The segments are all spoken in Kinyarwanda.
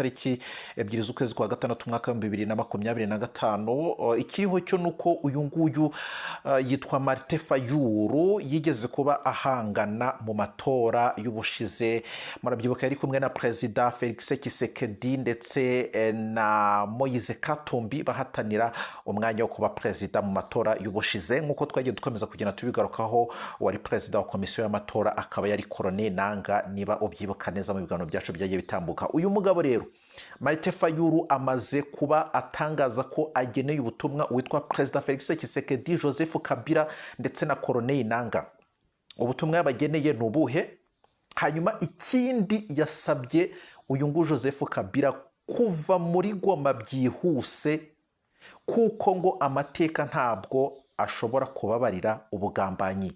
Tariki 2 z'ukwezi kwa gatandatu, umwaka wa 2025. Ikiriho cyo ni uko uyu nguyu yitwa Martin Fayulu, yigeze kuba ahangana mu matora y'ubushize. Murabyibuka, yari kumwe na Perezida Felix Tshisekedi ndetse na Moise Katumbi, bahatanira umwanya wo kuba perezida mu matora y'ubushize. Nk'uko twagiye dukomeza kugenda tubigarukaho, wari perezida wa komisiyo y'amatora akaba yari Corneille Nangaa, niba ubyibuka neza mu biganiro byacu byagiye bitambuka. Uyu mugabo rero Martin Fayulu amaze kuba atangaza ko ageneye ubutumwa witwa Perezida Felix Tshisekedi, Joseph Kabila ndetse na Corneille Nangaa. Ubutumwa yabageneye ni ubuhe? Hanyuma ikindi yasabye uyu nguyu Joseph Kabila kuva muri Goma byihuse, kuko ngo amateka ntabwo ashobora kubabarira ubugambanyi.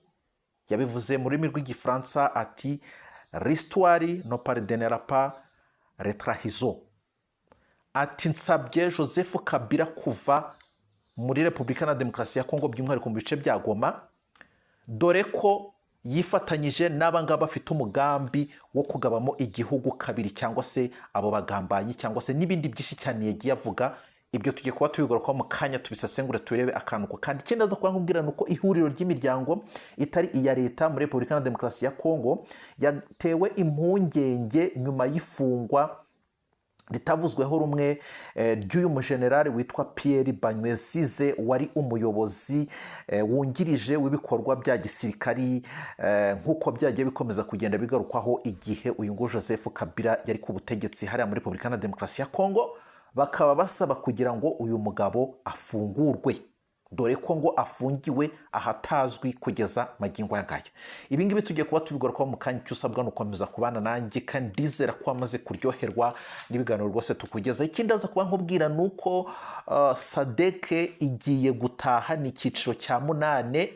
Yabivuze mu rurimi rw'Igifaransa ati: "L'histoire ne pardonnera pas la trahison." Ati: "Nsabye Joseph Kabila kuva muri Repubulika na Demokarasi ya Kongo, by'umwihariko mu bice bya Goma, dore ko yifatanyije n'aba ngaba bafite umugambi wo kugabamo igihugu kabiri, cyangwa se abo bagambanyi, cyangwa se n'ibindi byinshi cyane yagiye avuga." Ibyo tugiye kuba tubigarukaho mu kanya, tubisesengure, turebe akantu ko kandi. Ikindi aza kuba nkubwira ni uko ihuriro ry'imiryango itari iya leta muri Repubulika na Demokarasi ya Kongo yatewe impungenge nyuma y'ifungwa ritavuzweho rumwe ry'uyu mujenerali witwa Pierre Banywesize, wari umuyobozi wungirije w'ibikorwa bya gisirikari, nk'uko byagiye bikomeza kugenda bigarukwaho igihe uyu nguyu Joseph Kabila yari ku butegetsi hariya muri Repubulika na Demokarasi ya Kongo. Bakaba basaba kugira ngo uyu mugabo afungurwe, dore ko ngo afungiwe ahatazwi kugeza magingo aya ngaya. Ibi ngibi tugiye kuba tubigarukaho mu kanya. Icyo usabwa ni ugukomeza kubana nanjye, kandi ndizera ko wamaze kuryoherwa n'ibiganiro rwose tukugeza. Ikindi aza kuba nkubwira ni uko SADC igiye gutaha, ni icyiciro cya munane.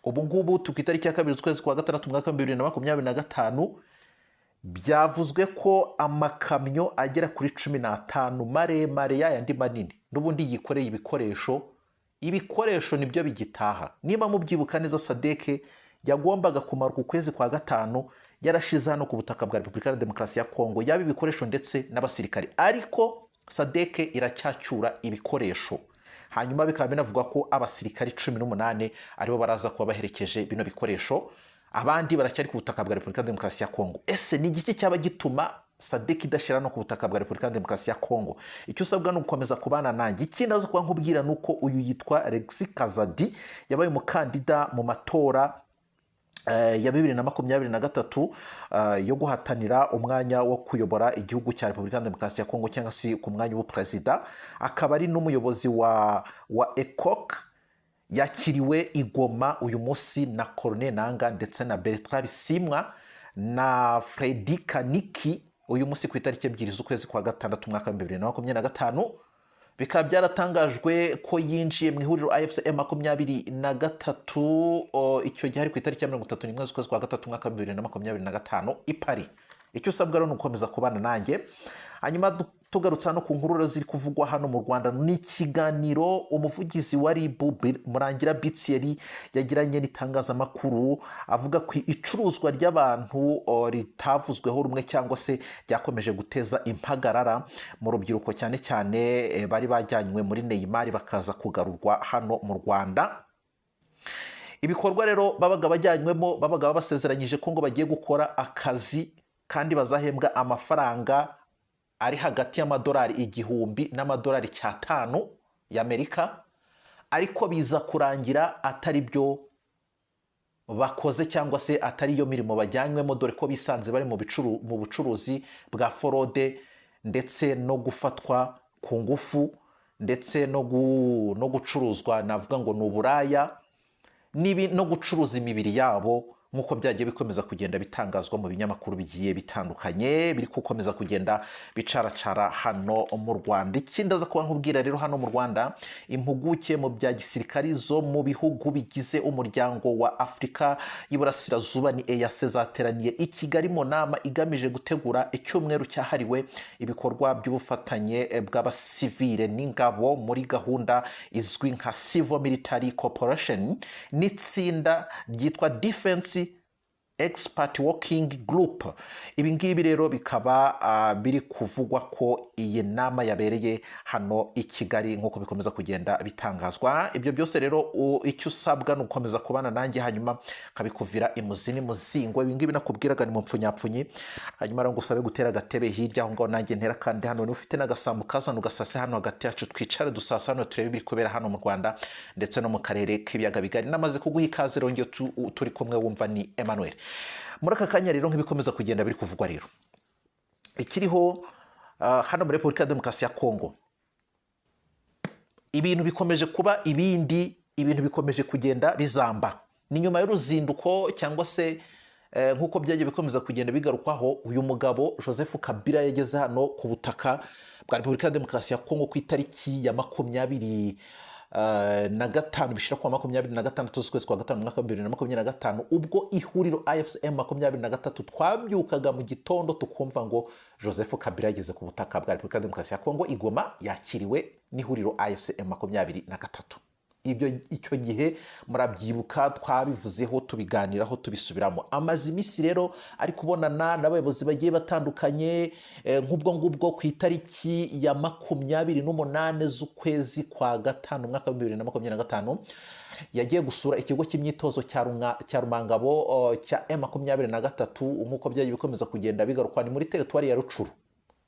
Ubu ngubu turi ku itariki ya 2 z'ukwezi kwa gatandatu, umwaka wa 2025. Byavuzwe ko amakamyo agera kuri 15 maremare, yayandi manini n'ubundi yikoreye ibikoresho, ibikoresho nibyo bigitaha. Niba mubyibuka neza, SADC yagombaga kumara uku kwezi kwa gatanu yarashize hano ku butaka bwa Repubulika ya Demokarasi ya Kongo, yaba ibikoresho ndetse n'abasirikari, ariko SADC iracyacyura ibikoresho. Hanyuma bikaba binavugwa ko abasirikari 18 aribo baraza kuba baherekeje bino bikoresho, abandi baracyari ku butaka bwa Repubulika ya Demokarasi ya Kongo. Ese ni igiki cyaba gituma SADC idashyira no ku butaka bwa Repubulika ya Demokarasi ya Kongo? Icyo usabwa ni ugukomeza kubana nanjye. Ikindi aza kuba nkubwira ni uko uyu yitwa Alexis Kazadi, yabaye umukandida mu matora ya 2023 yo guhatanira umwanya wo kuyobora igihugu cya Repubulika ya Demokarasi ya Kongo, cyangwa se ku mwanya w'ubuperezida, akaba ari n'umuyobozi wa ECOC. Yakiriwe i Goma uyu munsi na Corneille Nangaa ndetse na Bertrand Bisimwa na Fredi Kaniki, uyu munsi ku itariki 2 z'ukwezi kwa gatandatu, umwaka wa 2025. Bikaba byaratangajwe ko yinjiye mu ihuriro AFC M23, icyo gihe ari ku itariki ya 31 z'ukwezi kwa gatatu, umwaka wa 2025 i Paris. Icyo usabwa rero ni ugukomeza kubana nanjye. Hanyuma tugarutse hano ku nkuru ziri kuvugwa hano mu Rwanda, ni ikiganiro umuvugizi wa RIB Murangira Bitsiyeri yagiranye n'itangazamakuru, avuga ku icuruzwa ry'abantu ritavuzweho rumwe, cyangwa se ryakomeje guteza impagarara mu rubyiruko, cyane cyane bari bajyanywe muri Myanmar bakaza kugarurwa hano mu Rwanda. Ibikorwa rero babaga bajyanywemo, babaga babasezeranyije ko ngo bagiye gukora akazi kandi bazahembwa amafaranga ari hagati y'amadolari 1000 n'amadolari 900 y'Amerika, ariko biza kurangira atari byo bakoze, cyangwa se atari yo mirimo bajyanywemo, dore ko bisanze bari mu bucuruzi bwa forode ndetse no gufatwa ku ngufu ndetse no gucuruzwa, navuga ngo ni uburaya, no gucuruza imibiri yabo, nk'uko byagiye bikomeza kugenda bitangazwa mu binyamakuru bigiye bitandukanye biri gukomeza kugenda bicaracara hano mu Rwanda. Ikindi aza kuba nkubwira rero, hano mu Rwanda impuguke mu bya gisirikari zo mu bihugu bigize Umuryango wa Afurika y'Iburasirazuba, ni EAC, zateraniye i Kigali mu nama igamije gutegura icyumweru cyahariwe ibikorwa by'ubufatanye bw'abasivile n'ingabo muri gahunda izwi nka Civil Military Cooperation, n'itsinda ryitwa Defense Expert Working Group. Ibi ngibi rero bikaba biri kuvugwa ko iyi nama yabereye hano i Kigali, nk'uko bikomeza kugenda bitangazwa. Ibyo byose rero, icyo usabwa ni ugukomeza kubana nanjye, hanyuma nkabikuvira imuzi n'imuzingo. Ibi ngibi nakubwiraga ni mu mpfunyapfunyi. Hanyuma rero ngusabe gutera agatebe hirya aho ngaho, nanjye ntera kandi hano. Niba ufite n'agasambu, kazana ugasase hano hagati yacu, twicare dusasa hano, turebe ibiri kubera hano mu Rwanda ndetse no mu karere k'Ibiyaga Bigari. Namaze kuguha ikaze rero, ngiyo turi kumwe wumva ni Emmanuel. Muri aka kanya rero, nk'ibikomeza kugenda biri kuvugwa rero, ikiriho hano muri Repubulika ya Demokarasi ya Kongo, ibintu bikomeje kuba ibindi, ibintu bikomeje kugenda bizamba. Ni nyuma y'uruzinduko cyangwa se nk'uko byagiye bikomeza kugenda bigarukwaho, uyu mugabo Joseph Kabila yageze hano ku butaka bwa Repubulika ya Demokarasi ya Kongo ku itariki ya 25 bishyira kuwa 26 z'ukwezi kwa gatanu, umwaka wa 2025, ubwo ihuriro AFC M 23 twabyukaga mu gitondo tukumva ngo Joseph Kabila yageze ku butaka bwa Repubulika ya Demokarasi ya Kongo i Goma, yakiriwe n'ihuriro AFC M 23. Ibyo icyo gihe murabyibuka, twabivuzeho, tubiganiraho, tubisubiramo. Amaze iminsi rero ari kubonana n'abayobozi bagiye batandukanye. Nk'ubwo ngubwo ku itariki ya 28 z'ukwezi kwa gatanu, umwaka wa 2025, yagiye gusura ikigo cy'imyitozo cya Rumangabo cya M 23, nk'uko byagiye bikomeza kugenda bigarukwa. Ni muri teritwari ya Rutshuru.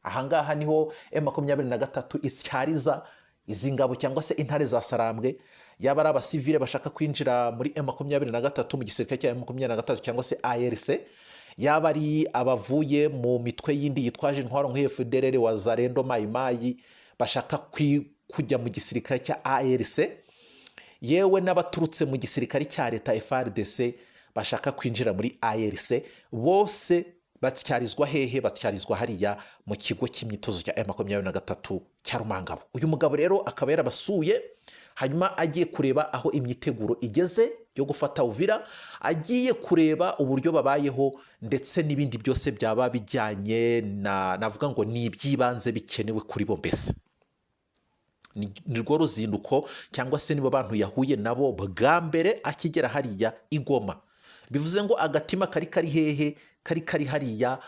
Ahangaha niho M 23 isyariza izi ngabo cyangwa se intare za Sarambwe, yaba ari abasivile bashaka kwinjira muri M 23, mu gisirikare cya M 23 cyangwa se ARC, yaba ari abavuye mu mitwe yindi yitwaje intwaro nk'iyo FDLR, Wazalendo, Mayimayi, bashaka kujya mu gisirikare cya ARC, yewe n'abaturutse mu gisirikare cya leta FARDC bashaka kwinjira muri ARC, bose batyarizwa hehe? Batyarizwa hariya mu kigo cy'imyitozo cya M 23 cya Rumangabo. Uyu mugabo rero akaba yarabasuye, hanyuma agiye kureba aho imyiteguro igeze yo gufata Uvira, agiye kureba uburyo babayeho ndetse n'ibindi byose byaba bijyanye na, navuga ngo ni iby'ibanze bikenewe kuri bo. Mbese ni rwo ruzinduko cyangwa se nibo bantu yahuye nabo bwa mbere akigera hariya i Goma. Bivuze ngo agatima kari hehe? Kari hariya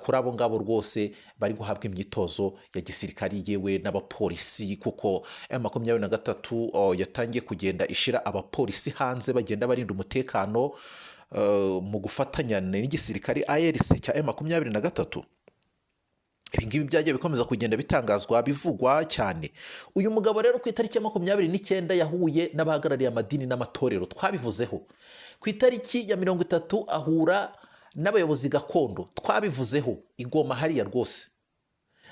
kuri abo ngabo rwose bari guhabwa imyitozo ya gisirikari, yewe n'abapolisi, kuko M 23 yatangiye kugenda ishira abapolisi hanze bagenda barinda umutekano mu gufatanya n'igisirikari ARC cya M 23. Ibi ngibi byagiye bikomeza kugenda bitangazwa, bivugwa cyane. Uyu mugabo rero ku itariki ya 29 yahuye n'abahagarariye amadini n'amatorero, twabivuzeho. Ku itariki ya 30 ahura n'abayobozi gakondo, twabivuzeho, i Goma hariya rwose.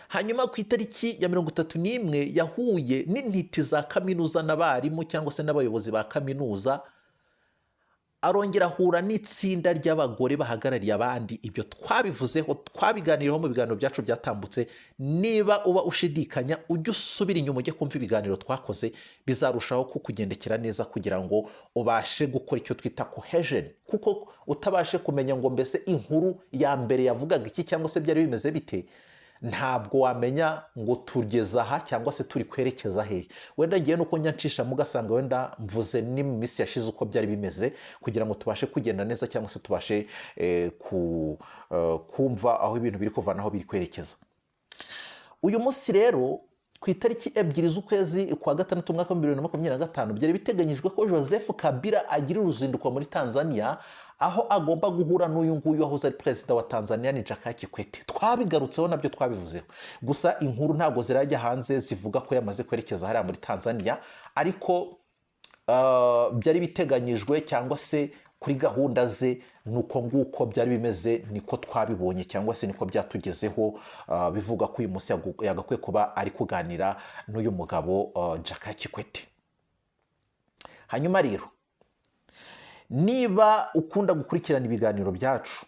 Hanyuma ku itariki ya 31 yahuye n'intiti za kaminuza n'abarimu cyangwa se n'abayobozi ba kaminuza, arongera ahura n'itsinda ry'abagore bahagarariye abandi. Ibyo twabivuzeho, twabiganiriyeho mu biganiro byacu byatambutse. Niba uba ushidikanya, ujye usubira inyuma ujye kumva ibiganiro twakoze, bizarushaho kukugendekera neza kugira ngo ubashe gukora icyo twita cohesion, kuko utabashe kumenya ngo mbese inkuru ya mbere yavugaga iki cyangwa se byari bimeze bite, ntabwo wamenya ngo tugeze aha cyangwa se turi kwerekeza hehe. Wenda ngiye nuko njya nshishamo, ugasanga wenda mvuze ni mu minsi yashize uko byari bimeze, kugira ngo tubashe kugenda neza cyangwa se tubashe kumva aho ibintu biri kuva n'aho biri kwerekeza. Uyu munsi rero, ku itariki 2 z'ukwezi kwa gatandatu, umwaka wa 2025, byari biteganyijwe ko Joseph Kabila agira uruzinduko muri Tanzania, aho agomba guhura n'uyu nguyu wahoze ari perezida wa Tanzania, ni Jakaya Kikwete. Twabigarutseho nabyo, twabivuzeho. Gusa inkuru ntabwo zirajya hanze zivuga ko yamaze kwerekeza hariya muri Tanzania, ariko byari biteganyijwe cyangwa se kuri gahunda ze ni uko nguko byari bimeze, niko twabibonye cyangwa se niko byatugezeho, bivuga ko uyu munsi yagakwiye kuba ari kuganira n'uyu mugabo Jakaya Kikwete. Hanyuma rero, niba ukunda gukurikirana ibiganiro byacu,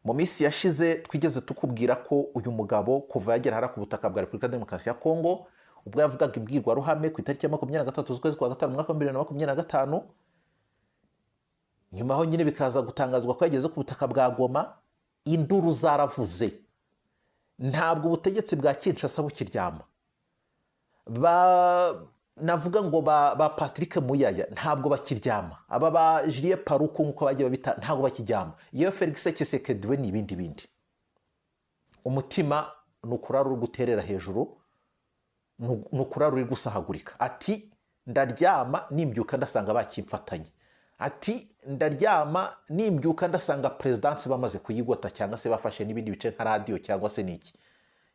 mu minsi yashize twigeze tukubwira ko uyu mugabo kuva yagera hariya ku butaka bwa Repubulika ya Demokarasi ya Kongo, ubwo yavugaga imbwirwaruhame ku itariki ya 23 z'ukwezi kwa gatanu, umwaka wa 2025, nyuma aho nyine bikaza gutangazwa ko yageze ku butaka bwa Goma, induru zaravuze. Ntabwo ubutegetsi bwa Kinshasa bukiryama. Navuga ngo ba Patrick Muyaya ntabwo bakiryama, aba ba Julien Paluku nk'uko bagiye babita ntabwo bakiryama. Iyo Felix Tshisekedi we ni ibindi bindi, umutima ni ukurara uri guterera hejuru, ni ukurara uri gusahagurika. Ati: "Ndaryama nimbyuka ndasanga bakimfatanye." Ati: "Ndaryama nimbyuka ndasanga perezidansi bamaze kuyigota, cyangwa se bafashe n'ibindi bice nka radiyo cyangwa se n'iki."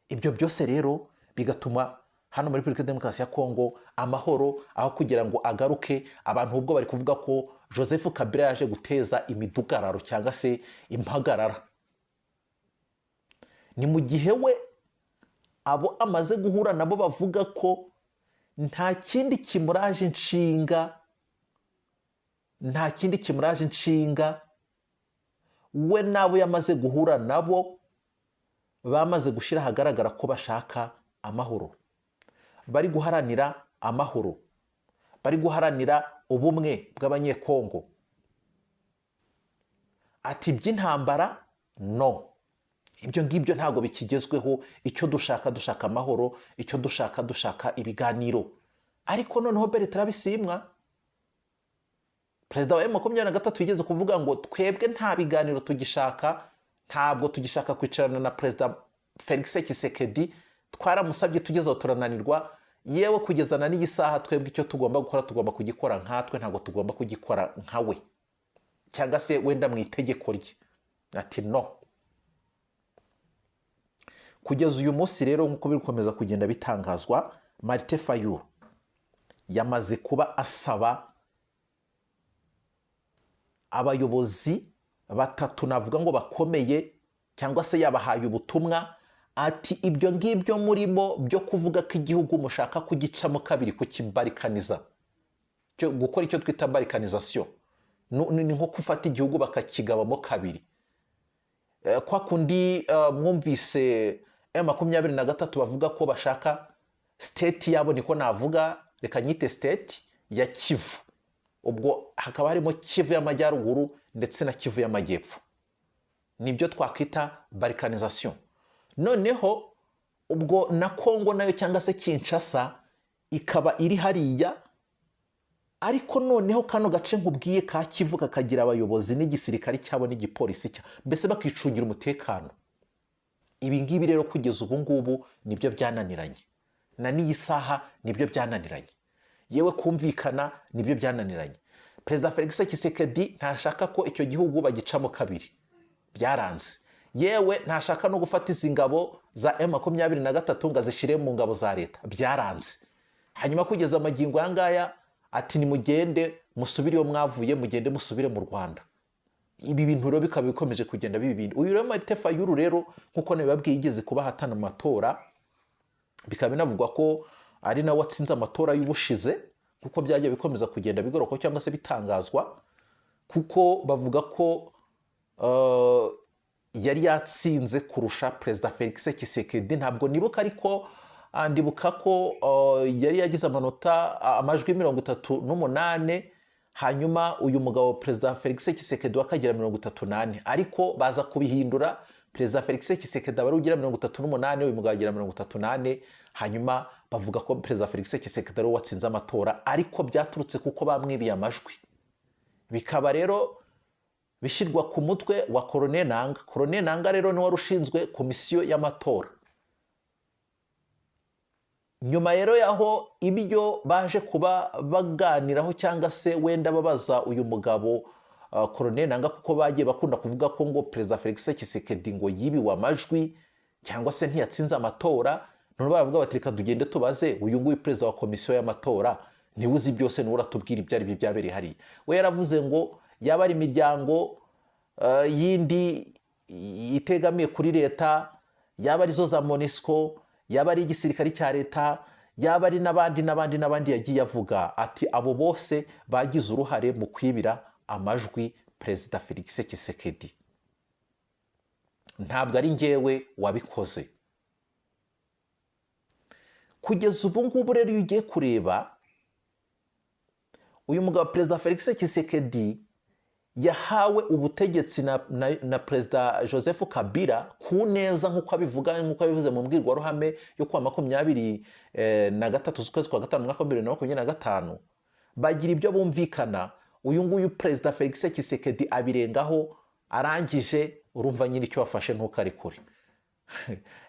Ibyo byose rero bigatuma hano muri Repubulika Demokarasi ya Kongo amahoro aho kugira ngo agaruke, abantu ubwo bari kuvuga ko Joseph Kabila yaje guteza imidugararo cyangwa se impagarara. Ni mu gihe we abo amaze guhura nabo bavuga ko nta kindi kimuraje inshinga, nta kindi kimuraje inshinga. We n'abo yamaze guhura nabo bamaze gushyira ahagaragara ko bashaka amahoro, bari guharanira amahoro, bari guharanira ubumwe bw'Abanyekongo. Ati: "Iby'intambara no, ibyo ngibyo ntabwo bikigezweho. Icyo dushaka, dushaka amahoro. Icyo dushaka, dushaka ibiganiro." Ariko noneho Bertrand Bisimwa, perezida wa M23, yigeze kuvuga ngo: "Twebwe nta biganiro tugishaka, ntabwo tugishaka kwicarana na Perezida Felix Tshisekedi. Twaramusabye tugeze aho turananirwa. Yewe kugezana n'iyi saha, twebwe icyo tugomba gukora tugomba kugikora nkatwe, ntabwo tugomba kugikora nka we cyangwa se wenda mu itegeko rye." Ati: "No." Kugeza uyu munsi rero, nk'uko biri gukomeza kugenda bitangazwa, Martin Fayulu yamaze kuba asaba abayobozi batatu, navuga ngo bakomeye, cyangwa se yabahaye ubutumwa, ati: "Ibyo ngibyo murimo byo kuvuga ko igihugu mushaka kugicamo kabiri, kukibarikaniza, gukora icyo twita balkanisation, ni nko gufata igihugu bakakigabamo kabiri." Kwa kundi mwumvise M23 bavuga ko bashaka state yabo, niko navuga, reka nyite state ya Kivu, ubwo hakaba harimo Kivu y'Amajyaruguru ndetse na Kivu y'Amajyepfo, nibyo twakwita balkanisation. Noneho ubwo na Kongo nayo cyangwa se Kinshasa ikaba iri hariya, ariko noneho kano gace nkubwiye ka Kivu kakagira abayobozi n'igisirikare cyabo n'igipolisi cyabo, mbese bakicungira umutekano. Ibi ngibi rero kugeza ubu ngubu nibyo byananiranye, na n'iyi saha nibyo byananiranye, yewe kumvikana nibyo byananiranye. Perezida Felix Tshisekedi ntashaka ko icyo gihugu bagicamo kabiri, byaranze. Yewe ntashaka no gufata izi ngabo za M23 ngo azishyire mu ngabo za leta, byaranze. Hanyuma kugeza amagingo aya ngaya ati: "Nimugende musubire iyo mwavuye, mugende musubire mu Rwanda." Ibi bintu rero bikaba bikomeje kugenda biba ibindi. Uyu rero Martin Fayulu rero, nk'uko nabibabwiye, yigeze kuba ahatana mu matora, bikaba binavugwa ko ari nawe watsinze amatora y'ubushize, kuko byagiye bikomeza kugenda bigorokwa cyangwa se bitangazwa, kuko bavuga ko yari yatsinze kurusha Perezida Felix Tshisekedi. Ntabwo nibuka, ariko ndibuka ko yari yagize amanota, amajwi 38, hanyuma uyu mugabo Perezida Felix Tshisekedi we akagira 34, ariko baza kubihindura, Perezida Felix Tshisekedi aba ari ugira 38, uyu mugabo agira 34, hanyuma bavuga ko Perezida Felix Tshisekedi ari we watsinze amatora, ariko byaturutse kuko bamwibiye amajwi, bikaba rero bishyirwa ku mutwe wa Corneille Nanga. Corneille Nanga rero niwe wari ushinzwe komisiyo y'amatora. Nyuma rero y'aho ibyo baje kuba baganiraho cyangwa se wenda babaza uyu mugabo Corneille Nanga, kuko bagiye bakunda kuvuga ko ngo Perezida Felix Tshisekedi ngo yibiwe amajwi cyangwa se ntiyatsinze amatora, none baravuga bati: "Reka tugende tubaze uyu nguyu perezida wa komisiyo y'amatora, niwe uzi byose, niwe uratubwira ibyo ari byo byabereye hariya." We yaravuze ngo yaba ari imiryango yindi itegamiye kuri leta, yaba arizo za MONUSCO, yaba ari igisirikare cya leta, yaba ari n'abandi n'abandi n'abandi, yagiye avuga ati abo bose bagize uruhare mu kwibira amajwi Perezida Felix Tshisekedi, ntabwo ari njyewe wabikoze. Kugeza ubu ngubu rero, iyo ugiye kureba uyu mugabo Perezida Felix Tshisekedi Yahawe ubutegetsi na Perezida Joseph Kabila ku neza, nk'uko abivuga, nk'uko abivuze mu mbwirwaruhame yo kuwa 23 z'ukwezi kwa gatanu, umwaka wa 2025. Bagira ibyo bumvikana, uyu nguyu Perezida Felix Tshisekedi abirengaho. Arangije, urumva nyine icyo wafashe ntukarikure.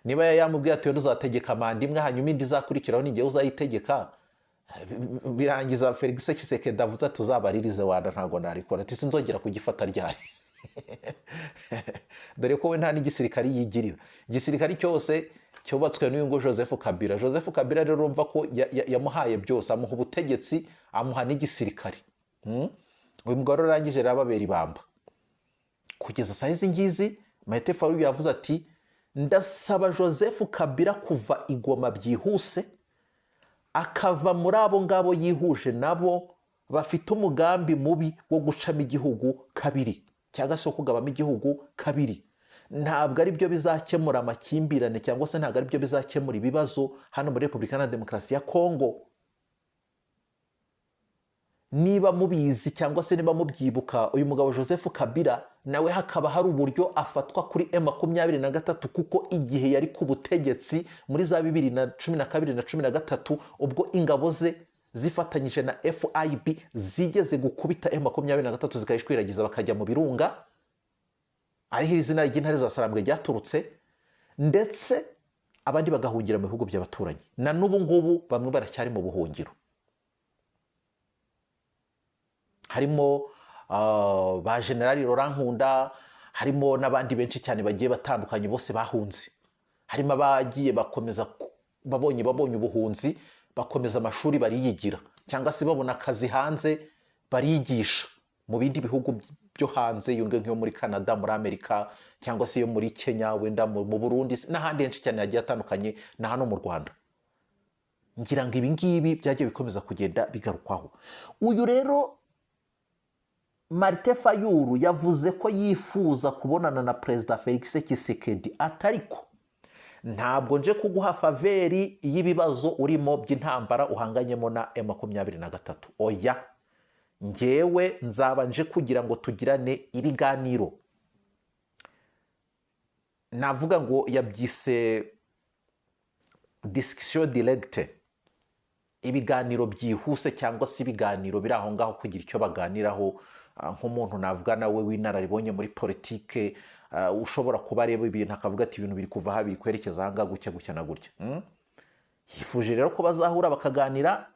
Niba yamubwiye ati: "Wenda uzategeka manda imwe, hanyuma indi izakurikiraho ni njyewe uzayitegeka," birangiza Felix Tshisekedi avuze ati: "Uzabaririze wanda, ntabwo narikora," ati: "Sinzongera kugifata ryari?" Dore ko we nta n'igisirikari yigirira. Igisirikari cyose cyubatswe n'uyu nguyu Joseph Kabila. Joseph Kabila rero urumva ko yamuhaye byose, amuha ubutegetsi, amuha n'igisirikari. Uyu mugabo rero arangije rero ababera ibamba kugeza saa izi ngizi. Martin Fayulu yavuze ati: "Ndasaba Joseph Kabila kuva i Goma byihuse, akava muri abo ngabo yihuje nabo bafite umugambi mubi wo gucamo igihugu kabiri cyangwa se wo kugabamo igihugu kabiri. Ntabwo ari byo bizakemura amakimbirane, cyangwa se ntabwo ari byo bizakemura ibibazo hano muri Repubulika na Demokarasi ya Kongo." Niba mubizi cyangwa se niba mubyibuka, uyu mugabo Joseph Kabila nawe hakaba hari uburyo afatwa kuri M23, kuko igihe yari ku butegetsi muri za 2012 na 13, ubwo ingabo ze zifatanyije na FIB zigeze gukubita M23 zikayishwiragiza, bakajya mu birunga, ariho izina ry'Intare za Sarambwe ryaturutse, ndetse abandi bagahungira mu bihugu by'abaturanyi. Na n'ubu ngubu bamwe baracyari mu buhungiro, harimo ba Generali Laurent Nkunda, harimo n'abandi benshi cyane bagiye batandukanye, bose bahunze. Harimo abagiye bakomeza babonye ubuhunzi, bakomeza amashuri bariyigira, cyangwa se babona akazi hanze barigisha mu bindi bihugu byo hanze, iyo ngiyo nko muri Canada, muri Amerika, cyangwa se iyo muri Kenya, wenda mu Burundi n'ahandi henshi cyane hagiye hatandukanye, na hano mu Rwanda. Ngira ngo ibi ngibi byagiye bikomeza kugenda bigarukwaho. Uyu rero Martin Fayulu yavuze ko yifuza kubonana na Perezida Felix Tshisekedi, atariko ntabwo nje kuguha faveur y'ibibazo urimo by'intambara uhanganyemo na M23. Oya, ngewe nzaba nje kugira ngo tugirane ibiganiro. Navuga ngo yabyise discussion directe, ibiganiro byihuse cyangwa se ibiganiro biri aho ngaho, kugira icyo baganiraho. Nk'umuntu navuga nawe w'inararibonye muri politike, ushobora kuba areba ibintu akavuga ati: "Ibintu biri kuva aha biri kwerekeza aha ngaha gutya gutya na gutya." Yifuje rero ko bazahura bakaganira.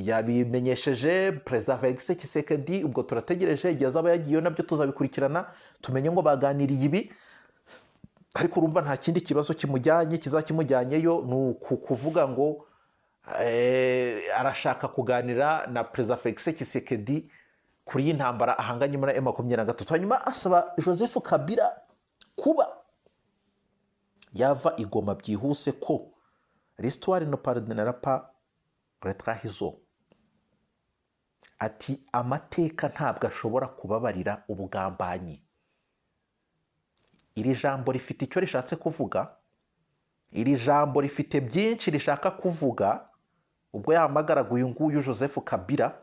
Yabimenyesheje Perezida Felix Tshisekedi. Ubwo turategereje igihe azaba yagiyeyo, nabyo tuzabikurikirana tumenye ngo baganiriye ibi. Ariko urumva nta kindi kibazo kimujyanye kizakimujyanyeyo, ni uku kuvuga ngo arashaka kuganira na Perezida Felix Tshisekedi kuri iyi ntambara ahanganye muri M23. Hanyuma asaba Joseph Kabila kuba yava i Goma byihuse, ko l'histoire ne pardonnera pas la trahison. Ati: "Amateka ntabwo ashobora kubabarira ubugambanyi." Iri jambo rifite icyo rishatse kuvuga, iri jambo rifite byinshi rishaka kuvuga. Ubwo yahamagaraga uyu nguyu Joseph Kabila,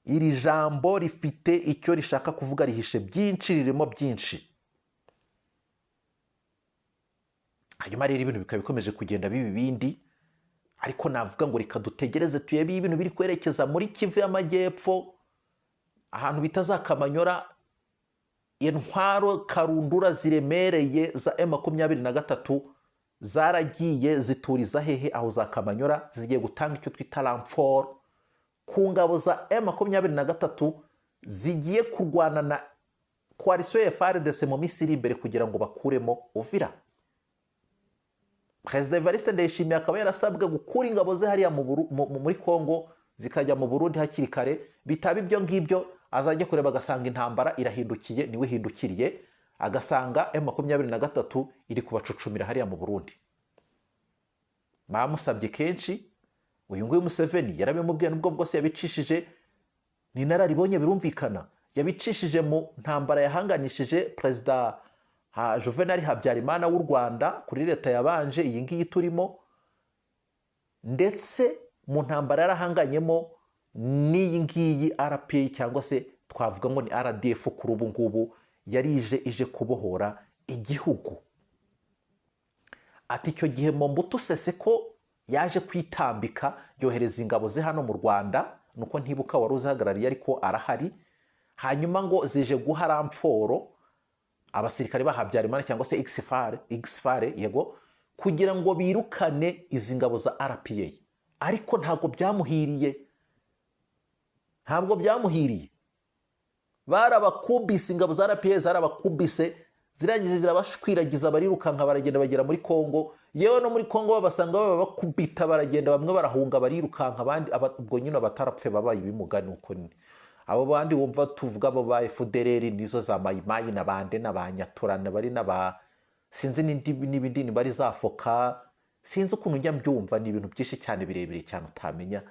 iri jambo rifite icyo rishaka kuvuga, rihishe byinshi, ririmo byinshi. Hanyuma rero ibintu bikaba bikomeje kugenda biba ibindi, ariko navuga ngo reka dutegereze turebe ibintu biri kwerekeza muri Kivu y'Amajyepfo, ahantu bita za Kamanyora. Intwaro karundura ziremereye za M23 zaragiye zituriza hehe? Aho za Kamanyora. Zigiye gutanga icyo twita renfort ku ngabo za M23 zigiye kurwana na coalition ya FARDC mu minsi iri imbere kugira ngo bakuremo Uvira. Perezida Evariste Ndayishimiye akaba yarasabwe gukura ingabo ze hariya muri Congo zikajya mu Burundi hakiri kare. Bitaba ibyo ngibyo, azajya kureba agasanga intambara irahindukiye, niwe ihindukiriye, agasanga M23 iri kubacucumira hariya mu Burundi. Bamusabye kenshi. Uyu nguyu Museveni yarabimubwiye, nubwo bwose yabicishije, ni inararibonye birumvikana, yabicishije mu ntambara yahanganishije Perezida Juvenal Habyarimana w'u Rwanda kuri leta yabanje iyi ngiyi turimo, ndetse mu ntambara yarahanganyemo n'iyi ngiyi RPA cyangwa se Twavuga ngo ni RDF kuri ubu ngubu yari ije kubohora igihugu. Ati icyo gihe Mobutu Sese ko yaje kwitambika, yohereza ingabo ze hano mu Rwanda, nuko ntibuka wari uzihagarariye ariko arahari. Hanyuma ngo zije guha renfort abasirikare ba Habyarimana cyangwa se ex-FAR, ex-FAR yego, kugira ngo birukane izi ngabo za RPA. Ariko ntabwo byamuhiriye, ntabwo byamuhiriye. Barabakubise, ingabo za RPA zarabakubise, zirangije zirabashwiragiza, barirukanka, baragenda bagera muri Kongo. Yewe, no muri Kongo babasanga babakubita, baragenda, bamwe barahunga, barirukanka, abandi ubwo nyine abatarapfe babaye ibimuga. Ni uko nyine abo bandi wumva tuvuga, abo ba FDLR nizo za Mayimayi na bande na ba Nyaturana bari n'aba sinzi n'indi n'ibindi, ni bari za FOCA, sinzi ukuntu njya mbyumva. Ni ibintu byinshi cyane birebire cyane utamenya.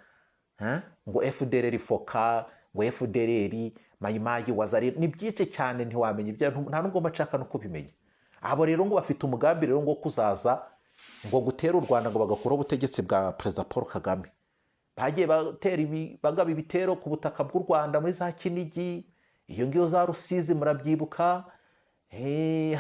Ha? Ngo FDLR, FOCA, ngo FDLR, Mayimayi, Wazalendo, ni byinshi cyane ntiwamenya ibyo, nta nubwo mba nshaka no kubimenya. Abo rero ngo bafite umugambi rero ngo kuzaza ngo gutera u Rwanda, ngo bagakuraho ubutegetsi bwa Perezida Paul Kagame. Bagiye batera bagaba ibitero ku butaka bw'u Rwanda muri za Kinigi, iyo ngiyo za Rusizi, murabyibuka.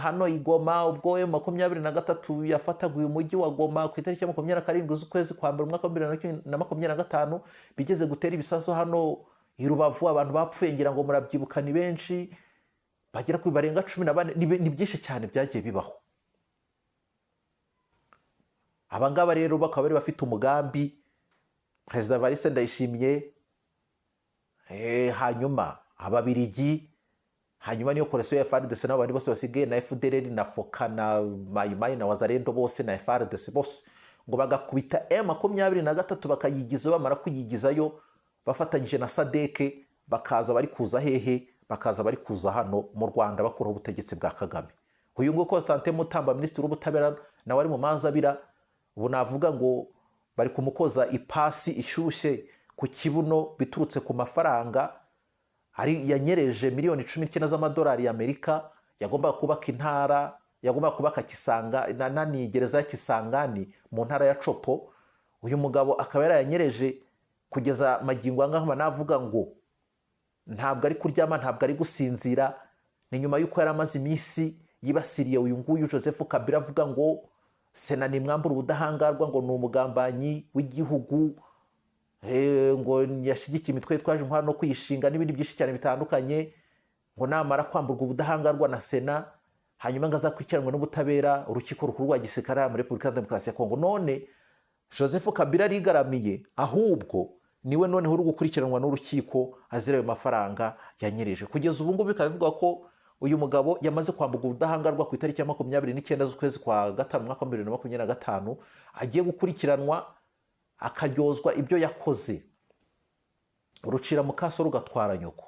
Hano i Goma, ubwo M23 yafataga uyu mujyi wa Goma ku itariki ya 27 z'ukwezi kwa mbere umwaka wa 2025, bigeze gutera ibisasu hano i Rubavu, abantu bapfuye ngira ngo murabyibuka, ni benshi, bagera kuri barenga 14. Ni byinshi cyane byagiye bibaho. Abangaba rero bakaba bari bafite umugambi, Perezida Evariste Ndayishimiye, hanyuma Ababirigi, hanyuma niyo coalition ya FARDC n'abandi bose basigaye na FDLR na FOCA na Mayimayi na Wazalendo bose na FARDC bose, ngo bagakubita M23 bakayigizayo. Bamara kuyigizayo bafatanyije na SADC, bakaza bari kuza hehe? Bakaza bari kuza hano mu Rwanda bakuraho ubutegetsi bwa Kagame. Uyu nguyu Constantin Mutamba, minisitiri w'ubutabera, nawe ari mu manza abira. Ubu navuga ngo bari kumukoza ipasi ishyushye ku kibuno biturutse ku mafaranga ari yanyereje, miliyoni 19 z'amadolari y'Amerika, yagombaga kubaka intara, yagombaga kubaka Kisanga na nani, gereza ya Kisangani mu ntara ya Tshopo. Uyu mugabo akaba yarayanyereje. Kugeza magingo aya ngaha navuga ngo ntabwo ari kuryama, ntabwo ari gusinzira. Ni nyuma y'uko yari amaze iminsi yibasiriye uyu nguyu Joseph Kabila, avuga ngo Sena nimwambura ubudahangarwa, ngo ni umugambanyi w'igihugu, ngo yashyigikiye imitwe yitwaje intwaro no kuyishinga n'ibindi byinshi cyane bitandukanye, ngo namara kwamburwa ubudahangarwa na Sena, hanyuma ngo azakurikiranwe n'ubutabera, urukiko rukuru rwa gisirikare muri Repubulika ya Demokarasi ya Kongo. None Joseph Kabila arigaramiye, ahubwo niwe noneho uri gukurikiranwa n'urukiko azira ayo mafaranga yanyereje. Kugeza ubu ngubu bikaba bivugwa ko uyu mugabo yamaze kwamburwa ubudahangarwa ku itariki ya 29 z'ukwezi kwa gatanu umwaka wa 2025, agiye gukurikiranwa akaryozwa ibyo yakoze. Urucira mukaso rugatwara nyoko.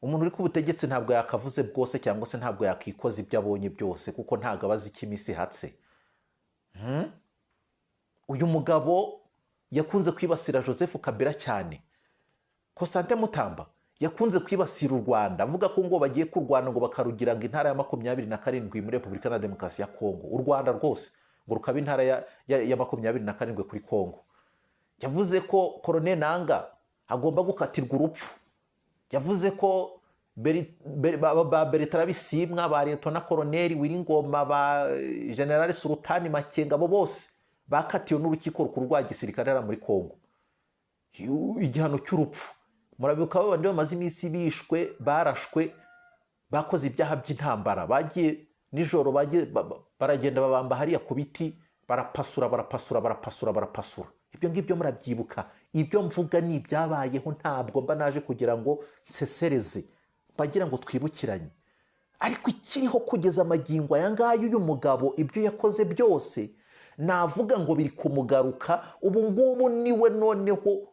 Umuntu uri ku butegetsi ntabwo yakavuze bwose cyangwa se ntabwo yakikoza ibyo abonye byose, kuko ntabwo aba azi icyo iminsi ihatse. Uyu mugabo yakunze kwibasira Joseph Kabila cyane. Constantin Mutamba yakunze kwibasira u Rwanda, avuga ko ngo bagiye kurwana ngo bakarugira ngo intara ya 27 muri Repubulika na Demokarasi ya Kongo. U Rwanda rwose ngo rukaba intara ya 27 kuri Kongo. Yavuze ko Corneille Nanga agomba gukatirwa urupfu. Yavuze ko ba Bertrand Bisimwa, ba Liyetona Koroneri Willy Ngoma, ba General Sultani Makenga, abo bose bakatiwe n'urukiko rukuru rwa gisirikare hariya muri Kongo igihano cy'urupfu. Murabibuka babandi bamaze iminsi bishwe, barashwe, bakoze ibyaha by'intambara, bagiye nijoro, bagiye baragenda babamba hariya ku biti, barapasura, barapasura, barapasura, barapasura. Ibyo ngibyo murabyibuka. Ibyo mvuga ni ibyabayeho, ntabwo mba naje kugira ngo nsesereze, mbagira ngo twibukiranye. Ariko ikiriho kugeza amagingo aya ngaya, uyu mugabo ibyo yakoze byose navuga ngo biri kumugaruka. Ubu ngubu niwe noneho